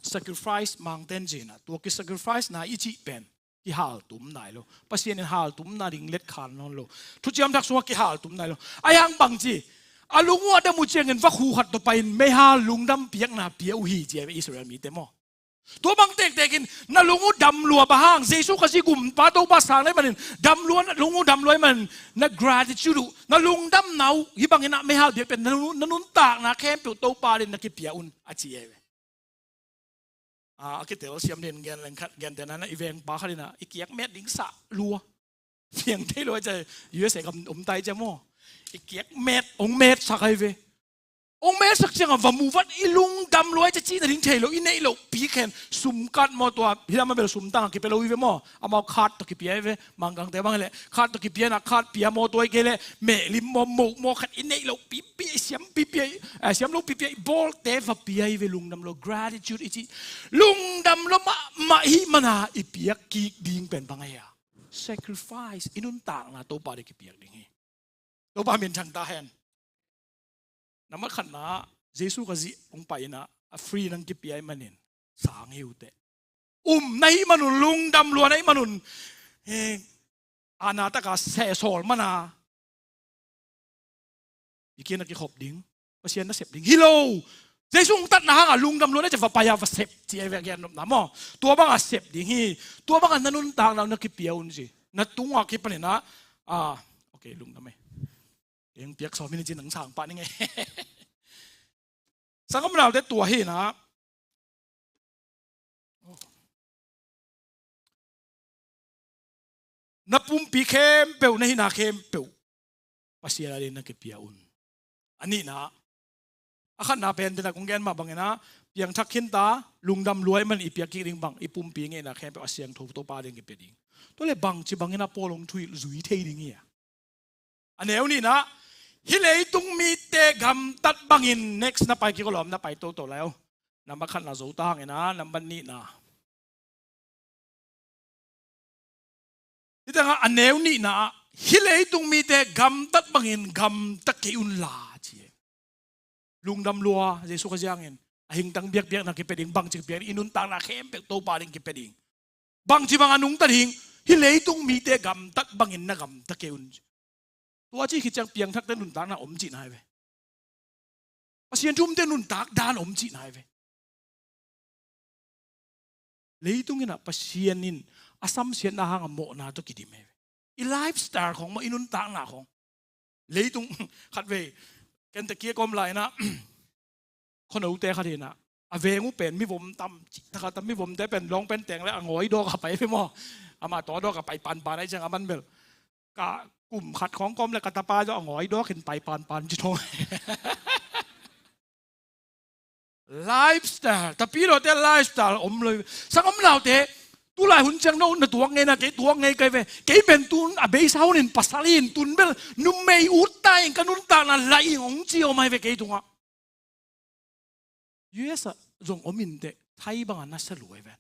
Sacrifice mangten ci-in a, tua kisacrifice na i cih pen kihaltum nai lo. Pasian in haltum nading letkhan nawn lo. Thuciam Thak sungah kihaltum nai lo. Ahi hang bangci, a lung uh a dam uh ciangin vakhu khat tawh pai-in meihal lungdam piakna pia uh hi ci ahi ve, Israel mite maw. Tua bang tektek in na lung uh dam lua, bang hang, Jesu Khazih gumpa Topa sang na hih manin dam lua, na lung uh dam lua ahih manin na gratitude uh, na lungdamna uh hih bangin a meihal biak pen na nun, na nuntakna khempeuh Topa adingin na kipia un a ci ahi ve. A, a kitel siam dingin gen leng khat, gentehna in a i vengpa khat in a i kiak met ding sah lua. Piang thei lo ahi cia, U S A gam om ta ahi cia maw. I kiak met, hong metsak ahi ve. Hong metsak ciangin va mu vat, i lungdam lua ahi cia, cihna ding thei lo, i neih loh pi khen, sum card maw, tua hih lam a bel sum tang a kipia lo hi ve maw. Amau card tawh kipia hi ve, Mangkangte bang hi leh card tawh kipia in a, card pia maw, tua hi kei leh mehlim maw, moh maw, khat i neih loh pipi, i siam pipi, eh, siam lo pipi, i bawlte va pia hi ve, lungdam lo, gratitude i cih. Lungdam lo mahmah i hih manin a i piak kik ding pen bang ahi a? Sacrifice, i nuntakna Topa adingin kipiak ding hi. Topa minthang ta hen. Nambat khatna, Jesu Khazih hong pai in ah, a free nang kipia ahih manin sang hi uh teh. Um na hih manun, lungdam lua na hih manun, eh, aana taka sehsawl mana i kiang na kikhop ding, Pasian na sep ding hi lo. Jesu hong tatna hanga lungdam lua na ci a, va pai a va sep ci a, i ve a gen nopna maw. Tua banga sep ding hi. Tua banga na nuntakna uh na kipia un ci. Na tunga kipanin ah, ah, okay, lungdam ei. Eng piak sawm hi ni ci, nang sang pah ning ei. Sanggam naute, tua hi na. Na pumpi khempeuh, na hihna khempeuh Pasian adingin na kipia un. A nihna, a khatna pen tena kong gen mah bangin ah, piangthak khinta, lungdam lua ahih manin i piak kik ding bang, i pumpi ngeina khempeuh a siangtho Topa adingin kipia ding. Tua leh bangci bangin ah Paul hong thuhilh zui thei ding hi a. A neu nihna, hih leitung mite gamtat bangin, next na pai kik uh lawm, na pai toto lai uh. Nambat khatna zo ta hang in ah, nambat nihna. Hih tengah a neu nihna ah, hih leitung mite gamtat bangin gamta kei unla ci. Lungdam lua, Jesu Khazih hangin a hingtang biakpiakna kipia ding, bangci kipia ding, i nuntakna khempeuh Topa adingin kipia ding. Bangci banga nungta ding, hih leitung mite gamtat bangin na gamta kei un. Tua ci khit ciang piangthakte nuntakna om cihna hi ve. Pasian thu umte nuntak dan om cihna hi ve. Leitung in ah Pasian in a samsiatna hanga mawhna tawh kidim hi ve. I lifestyle khawng maw, i nuntakna khawng. Leitung, khatvei, Kentucky a ka om lai in ah, khuanote khat hi in ah, a veng uh pen mivom tam, cihtak a tam, mivomte pen lawng pen teng leh a ngawi dawk a pai ve maw. Amah tua dawk a pai panpan ahih ciang a man bel. Ka kum khat khawng ka om leh ka tapa zong a ngawi dawk in pai panpan ci thong. Lifestyle, Tapidawte lifestyle om lo hi ve. Sanggam naute, tulai hun ciang no na tuak ngei na, kei tuak ngei ka hi ve. Kei pen tu a beisa hunin pasal in, tun bel numei ut ta in, ka nuntakna laih ing hong ci om ahi ve kei tungah. U S ah zong om inteh, Thai banga na sa lua hi ven.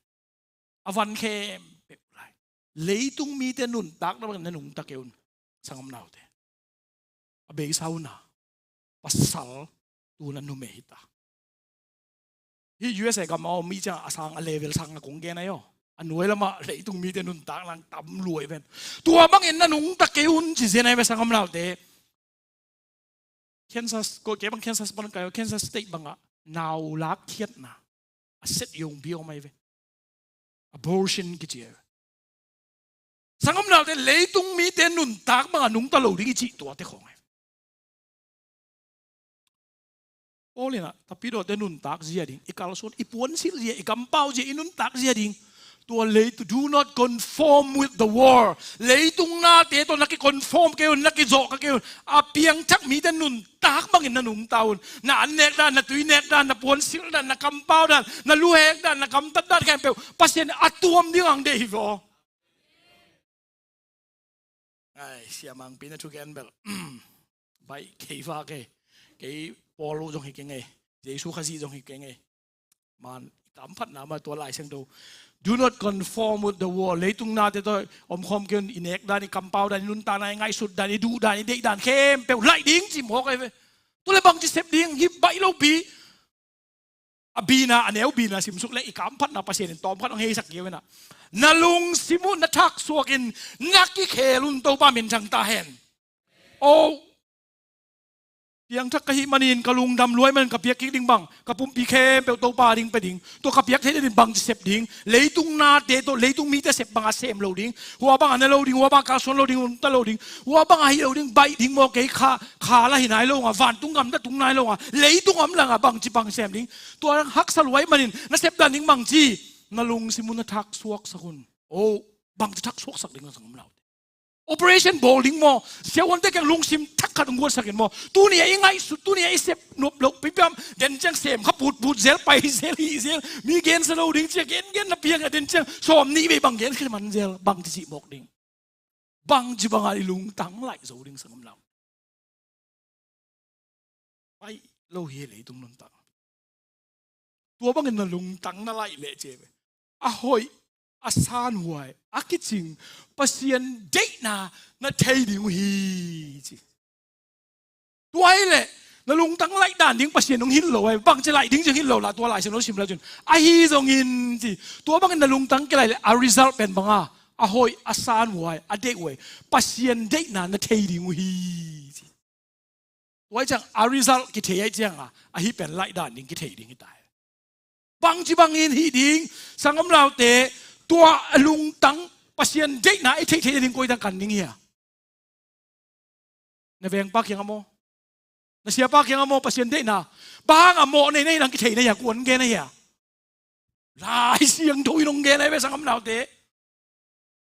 A van khempeuh lai. Leitung mite nuntakna bangin na nungta kei un, sanggam naute. A beisa hun a pasal, tu-in a numei hi ta. Hih U S A gam a om i ciang a sang, a level sang a kong gen ahi aw. A nuai lamah leitung mite nuntakna tam lua hi ven. Tua bangin na nungta kei un ci zen ahi ve, sanggam naute. Kansas, ko kei bang Kansas pan ka hi aw, Kansas State bangah nau lak khiatna a set yongbi om ahi ve. Abortion kici ahi ve. Sanggam naute, leitung mite nuntak banga nungta lo ding i cih tuate khawng ahi ve. Paul in ah, Tapidawte nuntak zia ding, i kalsuan, i puansilh zia, i kampau zia, i nuntak zia ding. Tua leitung, do not conform with the world. Leitung nate tawh na kiconform kei un, na kizawh kha kei un. A piangthak mite nuntak bangin na nungta un. Na annek dan, na tuinek dan, na puansilh dan, na kampau dan, na luhek dan, na gamtat dan khempeuh Pasian a tuam ding hong deih hi ve aw. Ai, Sia Mangpi na thugen bel. Baih kei vak e. Kei Paul uh zong hi keng e. Jesu Khazih zong hi keng e. Man, i kamphatna mah tua Lai Siangtho. Do not conform with the world. Leitung nate tawh omkhawm kei un, i nek dan, i kampau dan, i nuntakna, i ngaihsut dan, i duh dan, i deih dan khempeuh laih ding ci mawk ahi ve. Tua leh bangci sep ding, hi baih lopi. A bina, a neu bina simsuk leh i kamphatna Pasian in tawmkhat hong heisak kei uh in ah, na lungsim uh na thaksuak in na kikhel un, Topa min thang ta hen. Oh, piangthak ka hih manin, ka lungdam lua ahih manin, ka piak kik ding bang, ka pumpi khempeuh Topa ding pia ding. Tua ka piak theih nading bangci sep ding. Leitung nate tawh, leitung mite sep banga sem lo ding. Hua banga ne lo ding, hua banga kalsuan lo ding, nungta lo ding. Hua banga hih lo ding, baih ding maw, kei kha, kha la hi nai lo nga, vantung gam la tung nai lo nga, leitung om la nga, bangci bang sem ding. Tua haksa lua ahih manin, na sep dan ding bangci, na lungsim uh na thaksuaksak un. Oh, bangci thaksuaksak ding, na sanggam naute. Operation bawl ding maw, siavuante kiang lungsim thak khat hong guansak in maw. Tuni a i ngaihsut, tuni a i sep nop loh pi piam, den ciang sem kha putput zel, pai zel, hih zel, mi gensa lo ding ci a gengen na piang a, den ciang sawm nih vei bang gen kha man zel, bangci cih mawk ding. Bangci banga i lungtang laih zo ding, sanggam naute. Paih lo hi leitung nuntak. Tua bangin na lungtang na laih leh ci ve, a hoih, a sanhuai, a kicing Pasian deihna na thei ding uh hi ci. Tua hi leh Na lungtang laih dan ding Pasian hong hilh lo ai. Bangci laih ding ci hong hilh lo lah, tua Lai Siangtho sim lai cun. Ahi zongin ci. Tua bangin na lungtang kilaih leh a result pen bang a, a hoih, a sanhuai, a deih uh ai. Pasian deihna na thei ding uh hi ci. Tua ai ciang a result kithei ai ciang a, ahi pen laih dan ding kithei ding hi ta ai. Bangci bangin hih ding, sanggam naute, tua a lungtang, Pasian deihna i theih theih ding koi tang kan ding hi a. Na vengpa kiangah maw? Na siapa kiangah maw, Pasian deihna? Bang hang a mawh nei nei nang kithei na hi a, kuan gen na hi a. Lai Siangtho in hong gen ai ve, sanggam naute.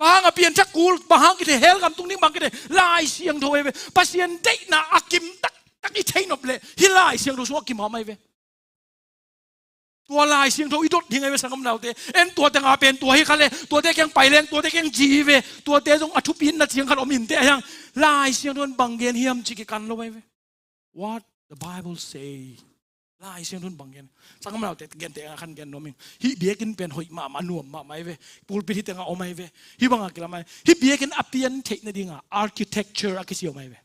Bang hang a pianthak kul, bang hang kithei, hell gam tung ding bang kithei, Lai Siangtho ai ve. Pasian deihna a kim taktak i theih nop leh, hih Lai Siangtho sungah kim a om ai ve. Tua Lai Siangtho i dot ding ai ve, sanggam naute. En tuate nga pen tua hi kha leh, tuate kiang pai leng, tuate kiang ci hi ve. Tuate zong a thupi in na ciang khat om in teh a hiang. Lai Siangtho in bang gen hiam ci kikan lo ai ve. What the Bible say. Lai Siangtho in bang gen. Sanggam naute, gente nga khan gen nuam ing. Hih biakinn pen hoih mahmah, nuam mahmah ai ve. Pulpit hih tengah om ai ve. Hih bangah kilam ai. Hih biakinn a pian theih nadingah architecture a kisi om ai ve.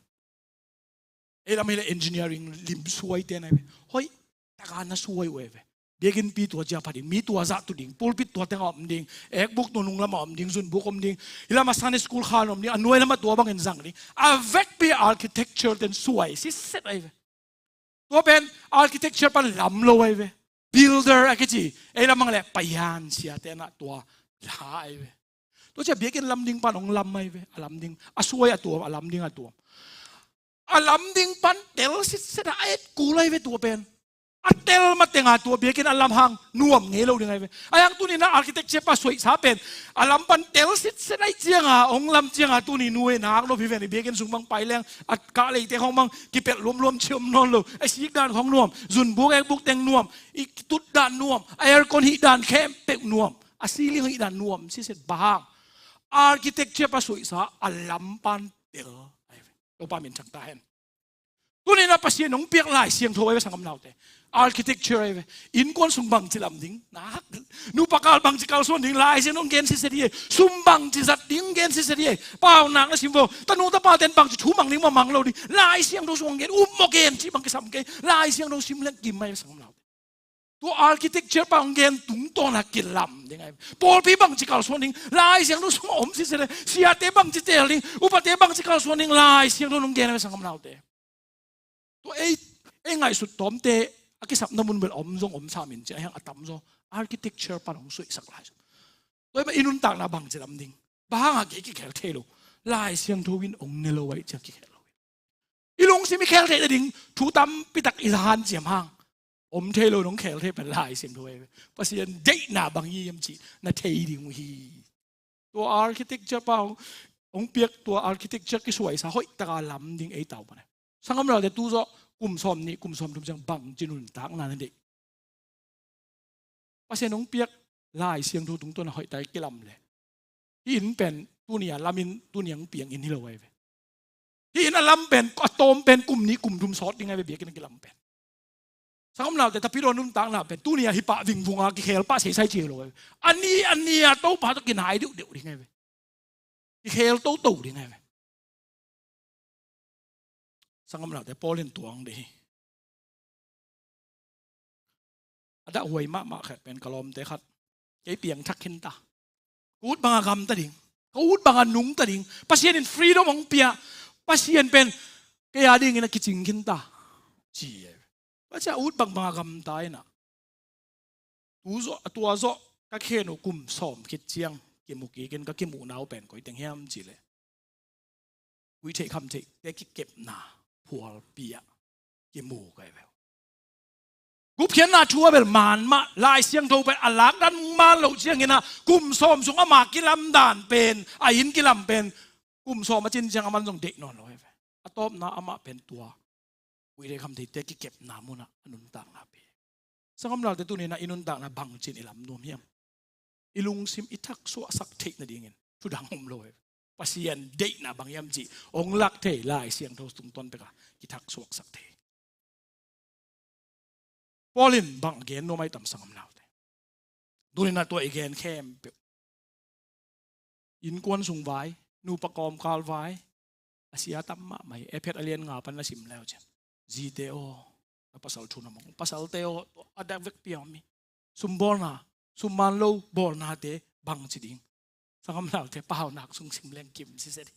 Ei lam hileh engineering lim suai te na ai ve. Hoih taka na suai uh ai ve. Biakinnpi tua ciang pha ding, mi tua zah tu ding, pulpit tua tengah om ding, ekbuk tua nung lamah om ding, zunbuk om ding, hih lamah Sunday school khan om ding, a nuai lamah tua bangin zang ding. A vekpi architecture ten suai siset ai ve. Tua pen architecture pan lam lo ai ve. Builder a kici, ei lam mang leh payan sia tenah tua la ai ve. Tua ciang biakinn lam ding pan hong lam ai ve, a lam ding, a suai a tuam, a lam ding a tuam. A lam ding pan tel sitset a, a et kul ai ve tua pen. A tel mateng a tua biakinn a lam hang nuam ngei lo ding ai ve. A hiang tuni na architecture pa suaihsa pen a lam pan tel sitset ai ciang a, hong lam ciang a tuni nuai nak nop hi ve ni, biakinn sung bang pai leng a kah leite khong bang kipelh luamluam ciam nawn lo. A sik dan khong nuam, zunbuk ekbuk teng nuam, i tut dan nuam, a aircon hih dan khempeuh nuam, a ceiling hih dan nuam siset bang hang. Architecture pa suaihsa a lam pan tel ai ve. Topa min thang ta hen. Tuni na Pasian hong piak Lai Siangtho ai ve, sanggam naute. Architecture ai ve. Innkuan sung bangci lam ding. Nak. Nupa kal bangci kalsuan ding. Lai Siangtho hong gen siset hi ai. Sum bangci zat ding hong gen siset hi ai. Paunak na sim vo. Tanu tapa ten bangci thu mang ding, mang mang lo ding. Lai Siangtho sung hong gen. Um maw gen cih bang kisam kei. Lai Siangtho sim leng kim ai ve, sanggam naute. Tua architecture pa hong gen tungtawn a kilam ding ai. Pawlpi bangci kalsuan ding, Lai Siangtho sung a om sisele, siate bangci teel ding, upate bangci kalsuan ding, Lai Siangtho hong gen ai, sanggam naute. Tua ei, ei ngaihsut tawmte a kisapna mun bel om zong om sam in ci a hiang, a tamzaw architecture pan hong suihsak lai. Tua i nuntakna bangci lam ding, bang hang a kei kikhel thei lo, Lai Siangtho in hong ne lo ai ci a kikhel lo. I lungsim i khel theih nading thu tampi tak i la hanciam hang, om thei lo, nong khel thei pen Lai Siangtho ai ve. Pasian deihna bang hi hiam cih na thei ding uh hi. Tua architecture pa hong, hong piak tua architecture kisuaisa hoih taka lam ding ei tau pan ai. Sanggam naute, tu zawh kum sawm nih, kum sawm thum ciang bangci nuntakna na deih? Pasian hong piak Lai Siangtho tungtawn a hoih taka kilam leh, hih inn pen tuni a lam in, tuni a hong piang inn hi lo ai ve. Hih inn a lam pen, a tawm pen kum nih kum thum sawt ding ai ve, biakinn a kilam pen. Sanggam naute, Tapidaw nuntakna pen tuni a hih pah vingvung a kikhel pah seisai ci lo ai ve. A ni a ni a Topa tawh kinai deuhdeuh ding ai ve. Kikhel toto ding ai ve. Sanggam naute, Paul in tuang dih hi. A dahhuai mahmah khat pen ka lawmte khat, kei piangthak khin ta, ka ut banga gamta ding, ka ut banga nungta ding, Pasian in freedom hong pia, Pasian pen kei a dingin a kicing khin ta, ci. Tua ciang a ut bangbanga gamta in ah, tu zawh, a tua zawh ka khen uh kum sawm khit ciang kimu kikin, ka kimuhna uh pen koi teng hiam cih leh, guihtheih khamtheihte kikepna phualpi ah kimu kai ve. Gupkhiatna thu a bel man mah, Lai Siangtho pen a lakdan man loh ciangin ah kum sawm sung ama kilamdan pen, a inn kilam pen kum sawm a cin ciang aman zong deih nawn lo ai ve. A tawpna amah pen tua guihtheih khamtheihte kikepna munah a nuntakna pia. Sanggam naute, tuni in ah i nuntakna bangci in i lam nuam hiam? I lungsim i thaksuahsak theih nadingin thudang om lo ai ve. Pasian deihna bang hiam cih hong lak thei, Lai Siangtho tungtawn peka kithaksuaksak thei. Paul in bang a gen nuam ai tam, sanggam naute? Tuni in ah tua i gen khempeuh, innkuan sung vai, nupa kawmkal vai, a sia tam mahmah hi. Efesa a lian nga pan na sim leu ciang, Zite aw, na pasal thu na mang. Pasalte aw, a dak vekpi a mi. Sum bawlna, sum man lo bawlnate bangci ding. Sanggam naute, Paunak sung sim leng kim siseh hi.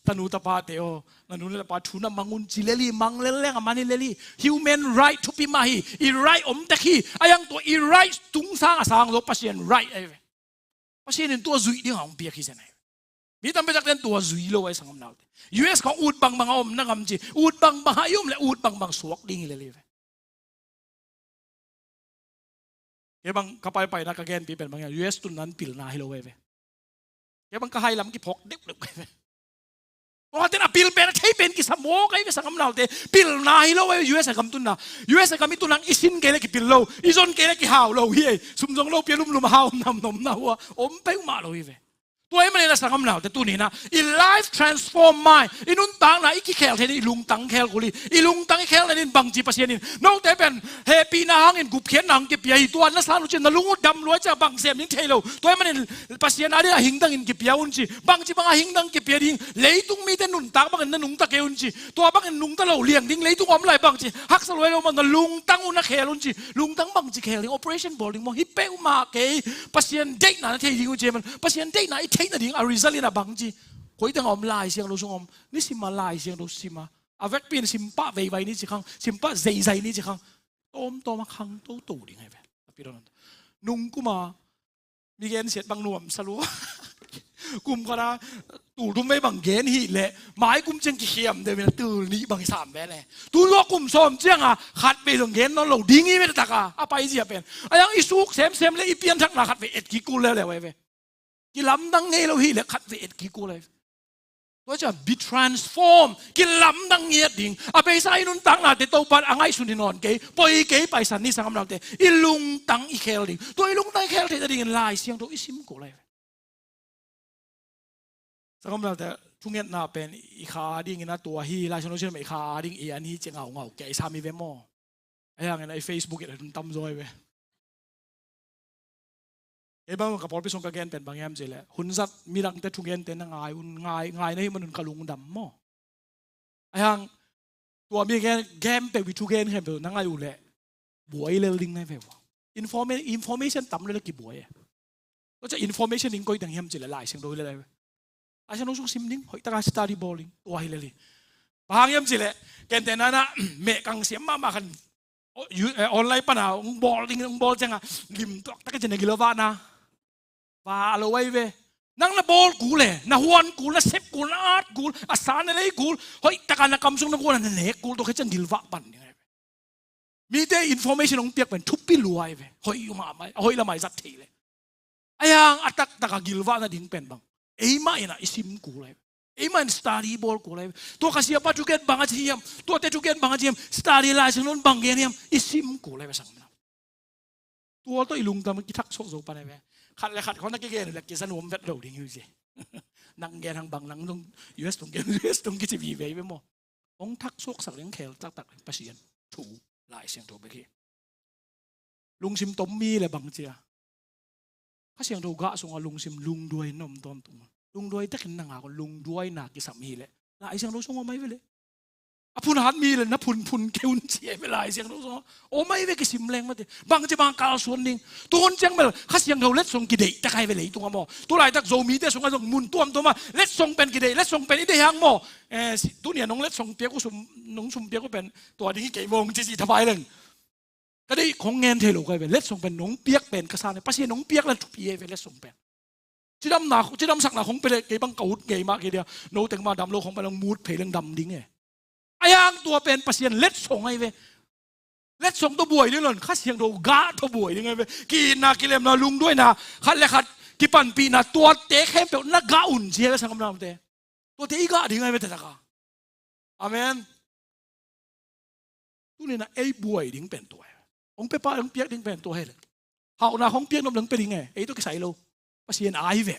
Tanu tapate aw, na nu le na pa thu na mang un ci lel hi, mang lel leng a man hi lel hi. Human right thupi mah hi, i right om tek hi. A hiang tua i right tung sang a sang zo Pasian right ahi ve. Pasian in tua zuih ding a hong piak hi zen ahi ve. Mi tampi takte in tua zui lo ahi sanggam naute. U S khong ut bangbang a om na ngam ci, ut bangbang a i om le ut bangbang suak ding hi lel hi ve. Kei bang ka paipaina ka genpi pen bang hiam, U S tunna in pilna hi lo ve ve. Kei bang ka hai lam kiphawk deuhdeuh ve ve. Tua ten a pil pen a thei pen kisa mawk ahi ve sanggam naute. Pilna hi lo ve U S a gam tunna. U S a gam i tunna i sin kei le kipil lo, i zon kei le kihau lo hi ei. Sum zong lo pia lumlum a hau namnom na hua om peuhmah lo hi ve. Tua ahih manin a sanggam naute tuni-in ah i life transform mai, i nuntakna i kikhel thei ding, i lungtang khel kul hi. I lungtang i khel thei ding bangci Pasian in note pen hehpihna hangin gupkhiatna hong kipia hi. Tua na san uh ciang na lung uh dam lua ciang bang sem ding thei lo. Tua ahih manin Pasian a ding a hing dangin kipia un ci. Bangci bang a hing dang kipia ding, leitung mite nuntak bangin na nungta kei un ci. Tua bangin nungta lo liang ding, leitung om lai bangci haksa lua lo mah na lungtang uh na khel un ci. Lungtang bangci khel ding, operation bawl ding maw, hi peuhmah kei. Pasian deihna na thei ding uh ci man. Pasian deihna i theih nading a result in a bangci, koi teng a om Lai Siangtho sung om, nisim a Lai Siangtho sim a, a vekpi in simpah veivai ni ci khang, simpah zeizai ni ci khang, tawmtawm a khang toto ding ahi ve. A pi dawn nung kum a mi gensiat bang nuamsa lua. Kum khat a tul thum vei bang gen hi leh mai kum ciang kikhiam deuh in a tul nih bang i sam ve le. Tul lua kum sawm ciang a khat vei zong gen nawn lo ding hi ve, taktak a a paizia pen. A hiang i suk semsem le i pianthakna khat vei et kik kul leuleu ahi ve. Kilamdang ngei lo hi leh khat vei et kik kul ahi ve. Tua ciang be transform, kilamdang ngiat ding. A beisa i nuntaknate Topa in a ngaihsun hi nawn kei, poi kei, paisan ni sanggam naute. I lungtang i khel ding. Tua i lungtang i khel theih nadingin Lai Siangtho i sim kul ahi ve. Sanggam naute, thungetna pen i kha dingin a tua hi, Lai Siangtho sim i kha ding i an hi ci ngaungau kei sam hi ve maw. A hiangin a i Facebook i la hun tam zaw hi ve. Kei bang ka pawlpi sung ka gen pen bang hiam cih leh, hun zat midangte thugente na ngai un, ngai, ngai na hih man un ka lungdam maw. A hiang tua mi gen, gen peuh i thugen khempeuh na ngai uh leh buai lel ding na hi ve ua. Informa-, information tam lel a kibuai e. Tua ciang information ding koi teng hiam cih leh Lai Siangtho hi lel a hi ve. Lai Siangtho sung sim ding, hoih taka study bawl ding, tua hi lel hi. Bang hang hiam cih leh, kente nana mehkang siam mahmah khan, o-, yu-, eh, online pana hong bawl ding, hong bawl cianga lim tuak taka cina gilo vahna. Vah lo ahi ve. Nang na bawl kul e, na huan kul, na sep kul, na at kul, a sa na lei kul, hoih taka na kam sung na guan na nek kul, tua khit ciang gilvah pan ding ahi ve. Mite information hong piak pen thupi lua ahi ve. Hoih mahmah, hoih lamah i zat thei leh. A hiang a taktak a gilvah nading pen bang, eimah in a i sim kul ahi ve. Eimah in study bawl kul ahi ve. Tua ka siapa thugen bang a ci hiam, tuate thugen bang a ci hiam, study Lai Siangtho in bang gen hiam, i sim kul ahi ve sanggam. Tua tawh i lungtang kithak suak zo pan ahi ve. Khat le khat khawng na kigen uh leh kiza nuam vet lo ding hi uh ci. Nang gen hang bang, nang dong U S tung gen, U S tung kici vive hi ve maw. Hong thak suaksak ding khel taktak ding Pasian thu, Lai Siangtho bek hi. Lungsim tom mi le bang cia, Kha Siangtho gah sungah lungsim lungduai na om tawntung. Lungduai takin na ngak un, lungduaina kisam hi leh Lai Siangtho sung om ahi ve le. A phun hat mi le na phunphun kei un ci ahi ve Lai Siangtho sungah. Om ahi ve kisim leng mate. Bang ci bang kalsuan ding. Tuhun ciang bel Kha Siangtho letsong kideih tak ahi ve leitungah maw. Tulaitak Zomite sungah zong mun tuamtuamah letsong pen kideih, letsong pen i deih hang maw. Eh, si-, tuni a nong letsong piak uh sum, nong sum piak uh pen tua ding hi kei vong ci ci thapai leng. Ka deih khong ngen thei lo ka hi ve. Letsong pen nong piak pen ka sa ne. Pasian nong piak le thupi ahi ve letsong pen. Cidamna, cidamsakna khong pia le kei bang ka ut ngei mah kei dia. No teng mah dam lo khong pen long mut phei leng dam ding e. A hiang tua pen Pasian letsong ahi ve. Letsong tawh buai ding lon, Kha Siangtho gah tawh buai ding ahi ve. Ki-itna, kilemna, lungduaina, khat le khat kipanpihna, tuate khempeuh na gah un ci ahi ve sanggamna umte. Tuate i gah ding ahi ve taktak a. Amen. Tuni-in a ei buai ding pen tua hi. Hong pia pa, hong piak ding pen tua hi le. Hauhna hong piak nop le hong pia ding e. Ei tawh kisai lo. Pasian a hi ve.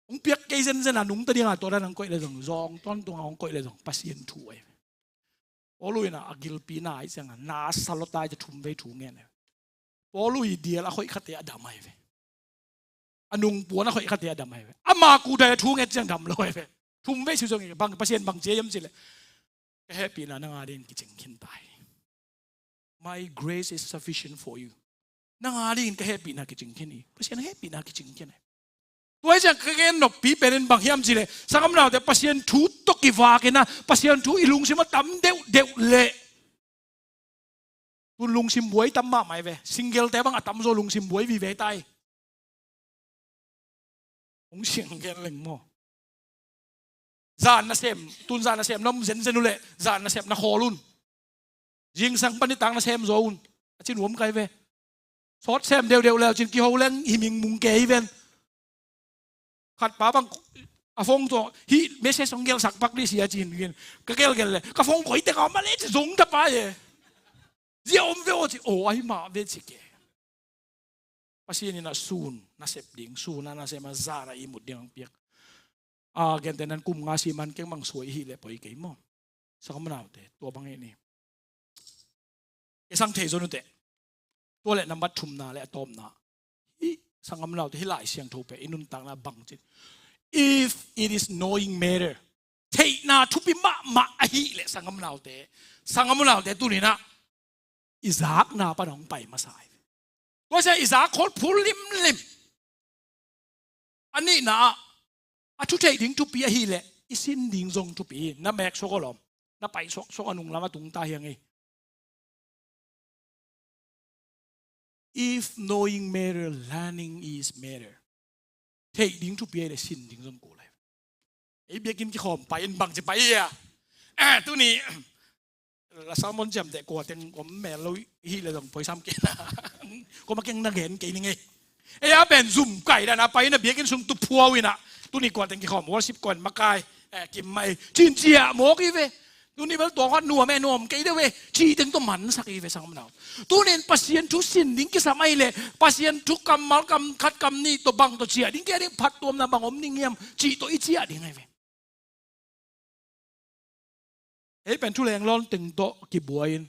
Hong piak kei zenzen a nungta ding a tua dan hong koih le zong, zawng tawntung a hong koih le zong Pasian thu ahi ve. Paul in a gilpi na ahih ciangin na sa lua ta ahih ciang thum vei thu ngen e. Paul i dial a khoih khate a dam ahi ve. A nungpuan a khoih khate a dam ahi ve. Ama kudai a thu nget ciang dam lo ahi ve. Thum vei siu zong i bang Pasian bang ci hiam ci le. Ka hehpihna nang a dingin kicing khin ta hi. My grace is sufficient for you. Nang a dingin ka hehpihna kicing khin hi. Pasian hehpihna kicing khin hi. Tua hi ciang ka gen noppi pen in bang hiam cih leh, sanggam naute, Pasian thu tawh kivak in a, Pasian thu i lungsim a tam deuhdeuh leh, tun lungsim buai tam mahmah hi ve. Single-te bang a tamzaw lungsim buai vive ta hi. Hong siang gen leng maw. Zan nasem, tun zan nasem na om zenzen uh leh, zan nasem na khawl un. Zingsang pan nitak nasem zaw un. A ci nuam ka hi ve. Sawt sem deuhdeuh le uh cin kiho leng himhing mung kei hi ven. Khat pa bang a phone tawh hih message hong gelhsak pak dih sia ci-in, ka gelgel leh ka phone koi teng a om a leh ci zong ta pai e. Zia om ve aw ci, aw, ahi mah ve ci ke. Pasian in a sun nasep ding, sun a nasem a zan a ihmut ding hong piak. A, gentehna-in kum nga sim a keng bang suai i hih leh poi kei maw. Sanggam naute, tua bang hi ni. I sang thei zon uh teh. Tua leh nambat thumna leh a tawpna. Hih sanggam naute, hih Lai Siangtho pen i nuntakna bangci. If it is knowing matter, theihna thupi mahmah ahih leh sanggam naute, sanggam naute, tuni-in ah i zakna pan hong pai masa hi. Tua sia i zak khol phul limlim. A nihna ah, a thu theih ding thupi ahih leh i sin ding zong thupi hi. Na mek suak aw lawm, na pai suaksuak a, nunglam a tung ta hi hang ei. If knowing matter, learning is matter. Theih ding thupi ahih leh sin ding zong kul hi. Ei biakinn kikhawm pai in bangci pai hia? Eh, tuni la sermon ciamteh kua teng om mel lo hi leh zong poi sam kei na. Kua ma keng na gen kei ning ei. Ei a pen zum kai dan a pai na biakinn sung tu phuau in ah. Tuni kua teng kikhawm, worship kua in makai, eh, kim mai, cin ciah mawk hi ve. Tuni bel tua khat nuam e, nuam kei deuh e, ci teng tawh mansak hi ve sanggam nau. Tuni-in Pasian thu sin ding kisam ahih leh Pasian thu kammal kam khat kam nih tawh bang tawh ciah ding, kia ding phattuamna bang om ding hiam cih tawh i ciah ding ahi ve. Ei pen thu leng lawn teng tawh kibuai in,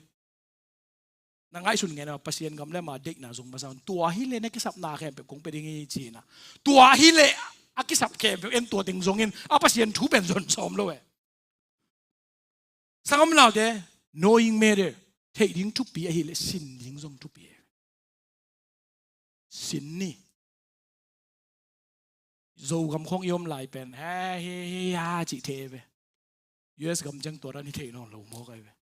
na ngaihsun ngen a, Pasian gam leh ama deihna zong masa un. Tua hi leh na kisapna khempeuh kong pia ding hi ci-in ah. Tua hi leh a kisap khempeuh en, tua teng zong in a, Pasian thu pen zon sawm lo e. Sanggam naute, knowing matter, theih ding thupi ahih leh sin ding zong thupi hi. Sin ni. Zogam khawng i om lai pen, he, he, he, ha, cih thei ve. U S gam ciang tua dan hi thei nawn lo mawk ahi ve.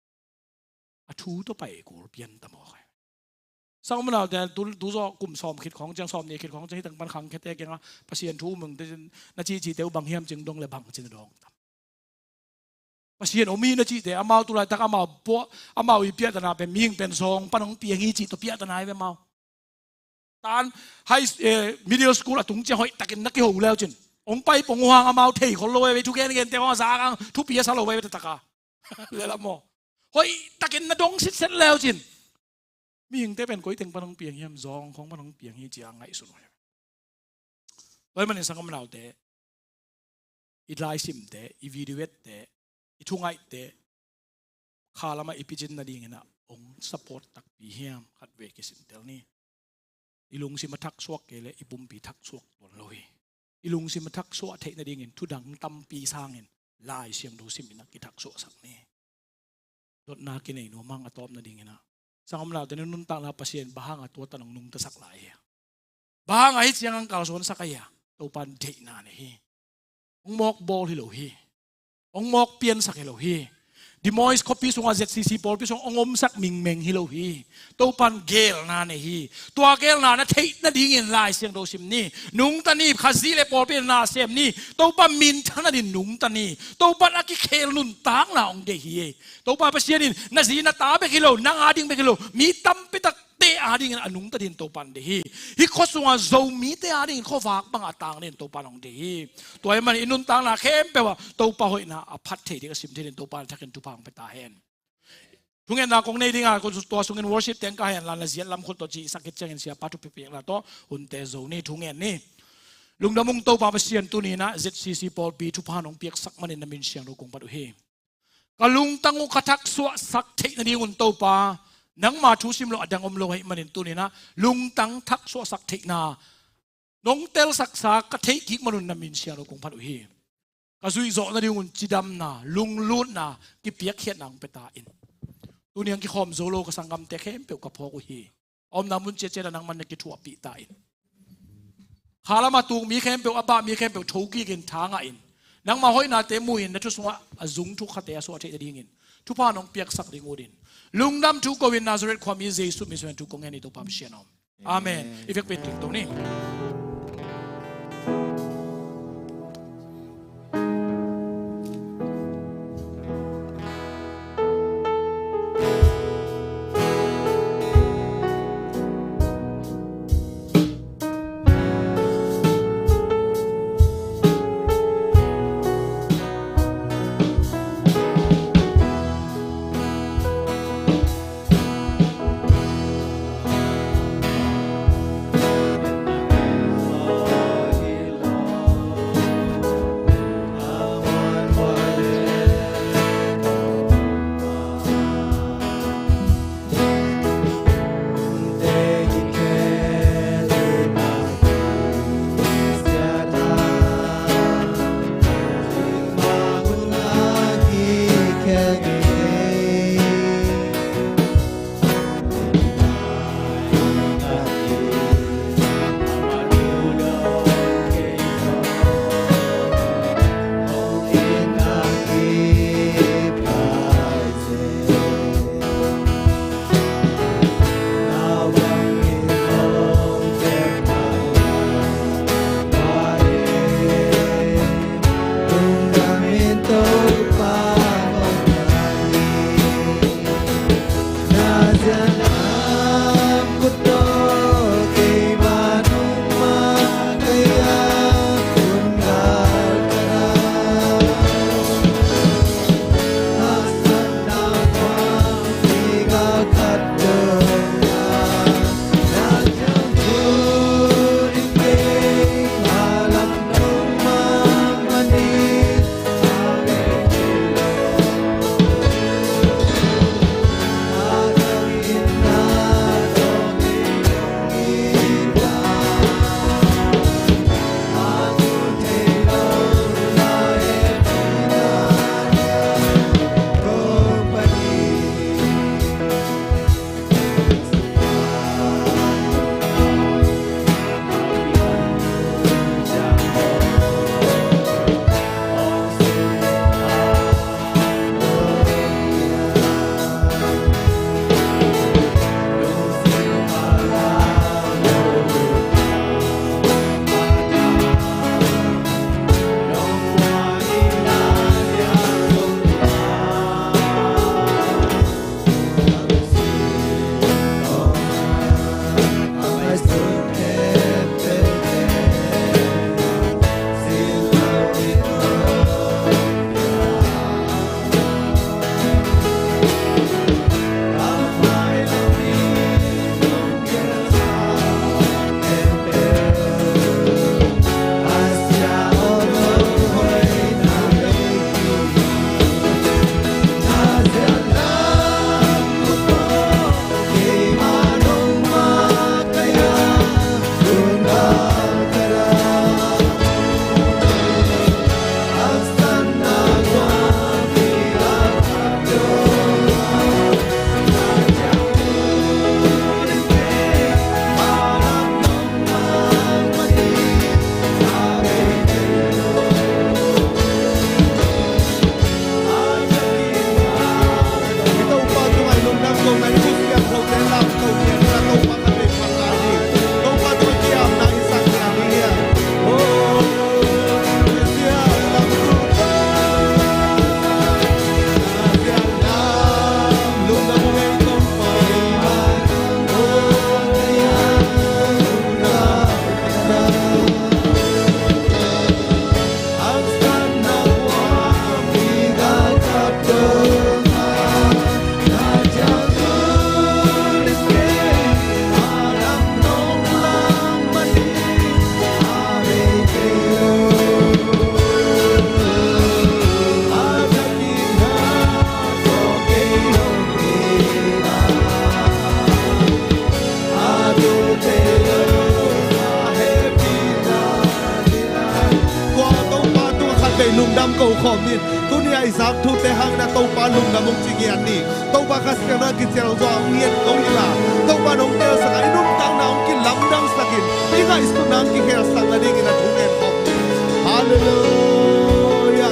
A thu tawh pai kul pian ta mawk ahi ve. Sanggam naute, tu, tu zawh kum sawm khit khawng ciang, sawm nih khit khawng ciang, hih teng pan khangkhiate kiangah Pasian thu um ing te cin, na cihcihte uh bang hiam cih dong leh bang cin dong tam. Pasian om hi na cihte, amau tu laitak amau pua, amau i piahtana pen mihing pen zawng pan hong piang hi cih tawh piahtana hi ve amau. Tan high, eh, middle school a tung ciang hoihtakin na kiho le uh cin, hong pai pong uh hang amau thei khol lo ve, thu gengente hong a zak hang thupi a sa lo ve, taktak a. Lel a maw. Hoihtakin na dong sitset le uh cin, mihingte pen koi teng pan hong piang hiam, zawng khawng pan hong piang hi ci-a ngaihsun uh hi. Tua ahih manin sanggam naute, i laisimte, i video ette, i thungaihte kha lamah i picin nadingin ah hong support takpi hiam, khatvei kisintel ni. I lungsim a thaksuak kei leh i pumpi thaksuak tuan lo hi. I lungsim a thaksuah theih nadingin thudang tampi sangin Lai Siangtho simin ah kithaksuahsak ni. Dotna kinei nuam hang a tawp nadingin ah, sanggam naute, na nuntakna Pasian bang hang a tua tan hong nungtasak lai hia? Bang hang a hih ciang hong kalsuansak a hia? Topa'n deihna nei hi. Hong mawk bawl hi lo hi. Hong mawk piansak hi lo hi. Des Moines khuapi sungah Z C C pawlpi sungah hong omsak mingmeng hi lo hi. Topa'n geelna nei hi. Tua geelna na theih nadingin Lai Siangtho sim ni. Nungta ni, Khazih leh pawlpi na sem ni. Topa minthanna dingin nungta ni. Topa'n a kikhel nuntakna hong deih hi. Topa Pasian in na zi na ta bek hi lo, nang a ding bek hi lo, mi tampi takte a dingin a nungta dingin Topa'n deih hi. Hih khua sungah Zomite a dingin khuavak bangah a tang dingin Topa'n hong deih hi. Tua ahih manin i nuntakna khempeuh ah Topa hoihna a phat thei ding, a sim thei dingin Topa'n a thakin thupha hong pia ta hen. Thungetna kong nei ding a, tua sungin worship teng ka hen la, na ziat lam khut tawh cihsak khit ciangin siapa thupi piakna tawh hunte zo ni, thungen ni. Lungdam ung Topa Pasian, tuni-in ah Z C C pawlpi thupha nong piaksak manin na min siangtho kong phat uh hi. Ka lungtang uh ka thaksuahsak theih nadingun Topa, nangma thu sim loh a dang om lo ahih manin tuni-in ah lungtang thaksuahsak theihna nong telsaksa ka theih kik manun na min siangtho kong phat uh hi. ka zuih zawh nadingun cidamna, lunglutna, kipiakkhiatna hong pia ta in. Tuni hong kikhawm zo lo ka sanggamte khempeuh ka phawk uh hi. A omna mun ciatciat ah nangman na kithuahpih ta in. Khalam a tuk mi khempeuh, a bah mi khempeuh thokik in, tha ngah in, nangma hoihnate mu in, na thu sungah a zung thuk khate a suah theih nadingin thupha nong piaksak ding ut in. Lungdam thu ko in, Nazareth khuami Jesuh min suangin thu kong ngen hi, Topa Pasian aw. Amen. I vekpi in ding to ni. Dam ko khawm in, tuni a i zak thute hangin a Topa lungdam hong ci ngiat ni. Topa Kha Siangtho a kicial zaw a hong ngiat hong hi la, Topa nong telsak a i nuntakna hong kilamdangsak in, i ngaihsutna hong kikhelsak nadingin a thu ngen khawm ni. Halleluia.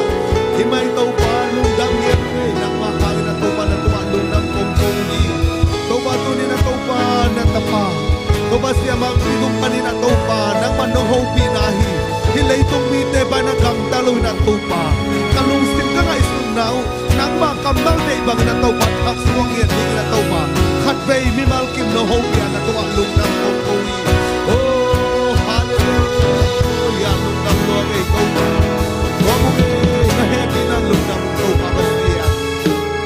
I mai Topa lungdam ngiat ni. Nangmah hangin a Topa na tungah lungdam kong ko hi. Topa tuni na Topa na tapa, Topa siamang i tung panin a Topa nangmah nong hopihna hi. Hih leitung mite pan a gamta lo in a Topa, ka lungsim ka ngaihsutna uh nangmah kammal deih bangin a Topa thak suang ngiat dingin a Topa, khatvei mimal kim nong hopih a na tungah lungdam kong ko hi. Oh, halleluia, lungdam lua ei Topa. Tua mu ei na hehpihna lungdam Topa Pasian.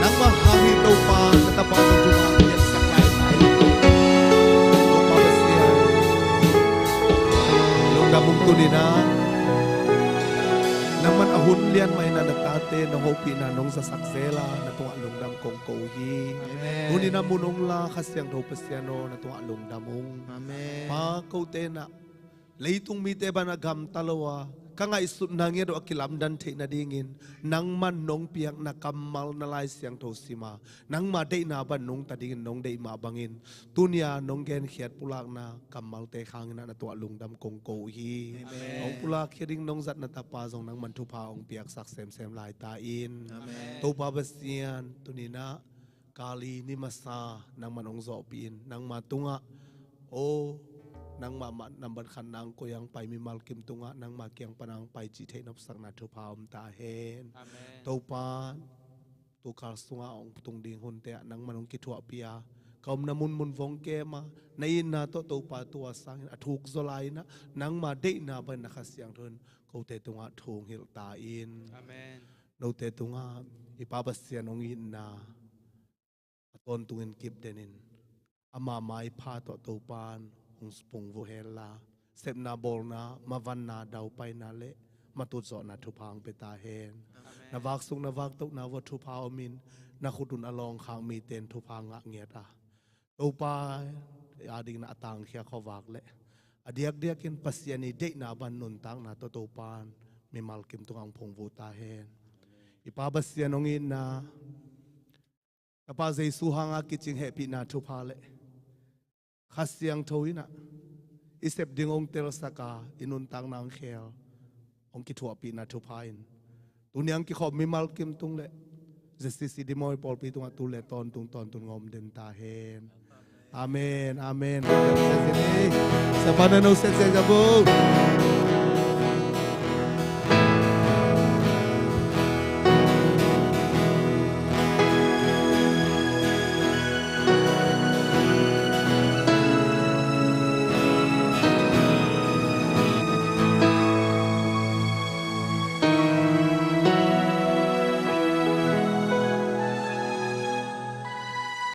Nangmah hang hi Topa na tapa na tungah ngiatsak lai lai. Topa Pasian, lungdam ung tuni na. Nangman a hun lian mah in a na tate nong hopihna nong zasak zel a na tungah lungdam kong ko hi. Amen. Hun in a mun ung la Kha Siangtho Pasian aw na tungah lungdam ung. Amen. Pa kote na leitung mite ban a gamta lo a ka ngaihsutna ngiat uh a kilamdan theih nadingin nangman nong piakna kammal na Lai Siangtho sim a, nangmah deihna ban nungta dingin nong deih mah bangin, tuni a nong genkhiat pulakna kammalte khangin a na tungah lungdam kong ko uh hi. Amen. Hong pulak khia ding nong zat na tapa zong nangman thupha hong piaksak semsem lai ta in. Amen. Topa Pasian, tuni na kali ni masa nangman hong zawhpih in, nangmah tungah, o, nangmah mah nambat khat nang koi ang pai mimal kim tungah nangmah kiang pan ang pai cih theih nopsakna thupha om ta hen. Amen. Topa, tukal sungah hong tung ding hunte ah nangman hong kithuahpih a, ka omna munmun vong kem a, na itna tawh Topa tua sangin a thuk zaw lai-in ah nangmah deihna bangin na Kha Siangtho in kote tungah thu hong hilh ta in. Amen. Note tungah i Pa Pasian hong itna a tawntungin kip denin ama maipha tawh Topan hong pungvuh hen la, sepna bawlna, mavanna, daupaina le matutzawhna thupha hong pia ta hen. Amen. Na vaksuk na vaktohna vua thupha omin, na khut un a lawngkhak mite in thupha ngah ngiat a, Topa adingin a tangkhia khuavak le a diakdiakin Pasian i deihna ban nuntakna tawh Topan mimal kim tungah hong phungvuh ta hen. I Pa Pasian hong itna, Tapa Jesu hanga kicing hehpihna thupha le Kha Siangtho in ah i sep ding hong telsak a, i nuntakna hong khel, hong kithuahpihna thupha in tuni hong kikhawm mimal kim tung le Z C C Dimoy pawlpi tungah tu le tawntung tawntung ngawm den ta hen. Amen, amen. Sapa na no set set zabu.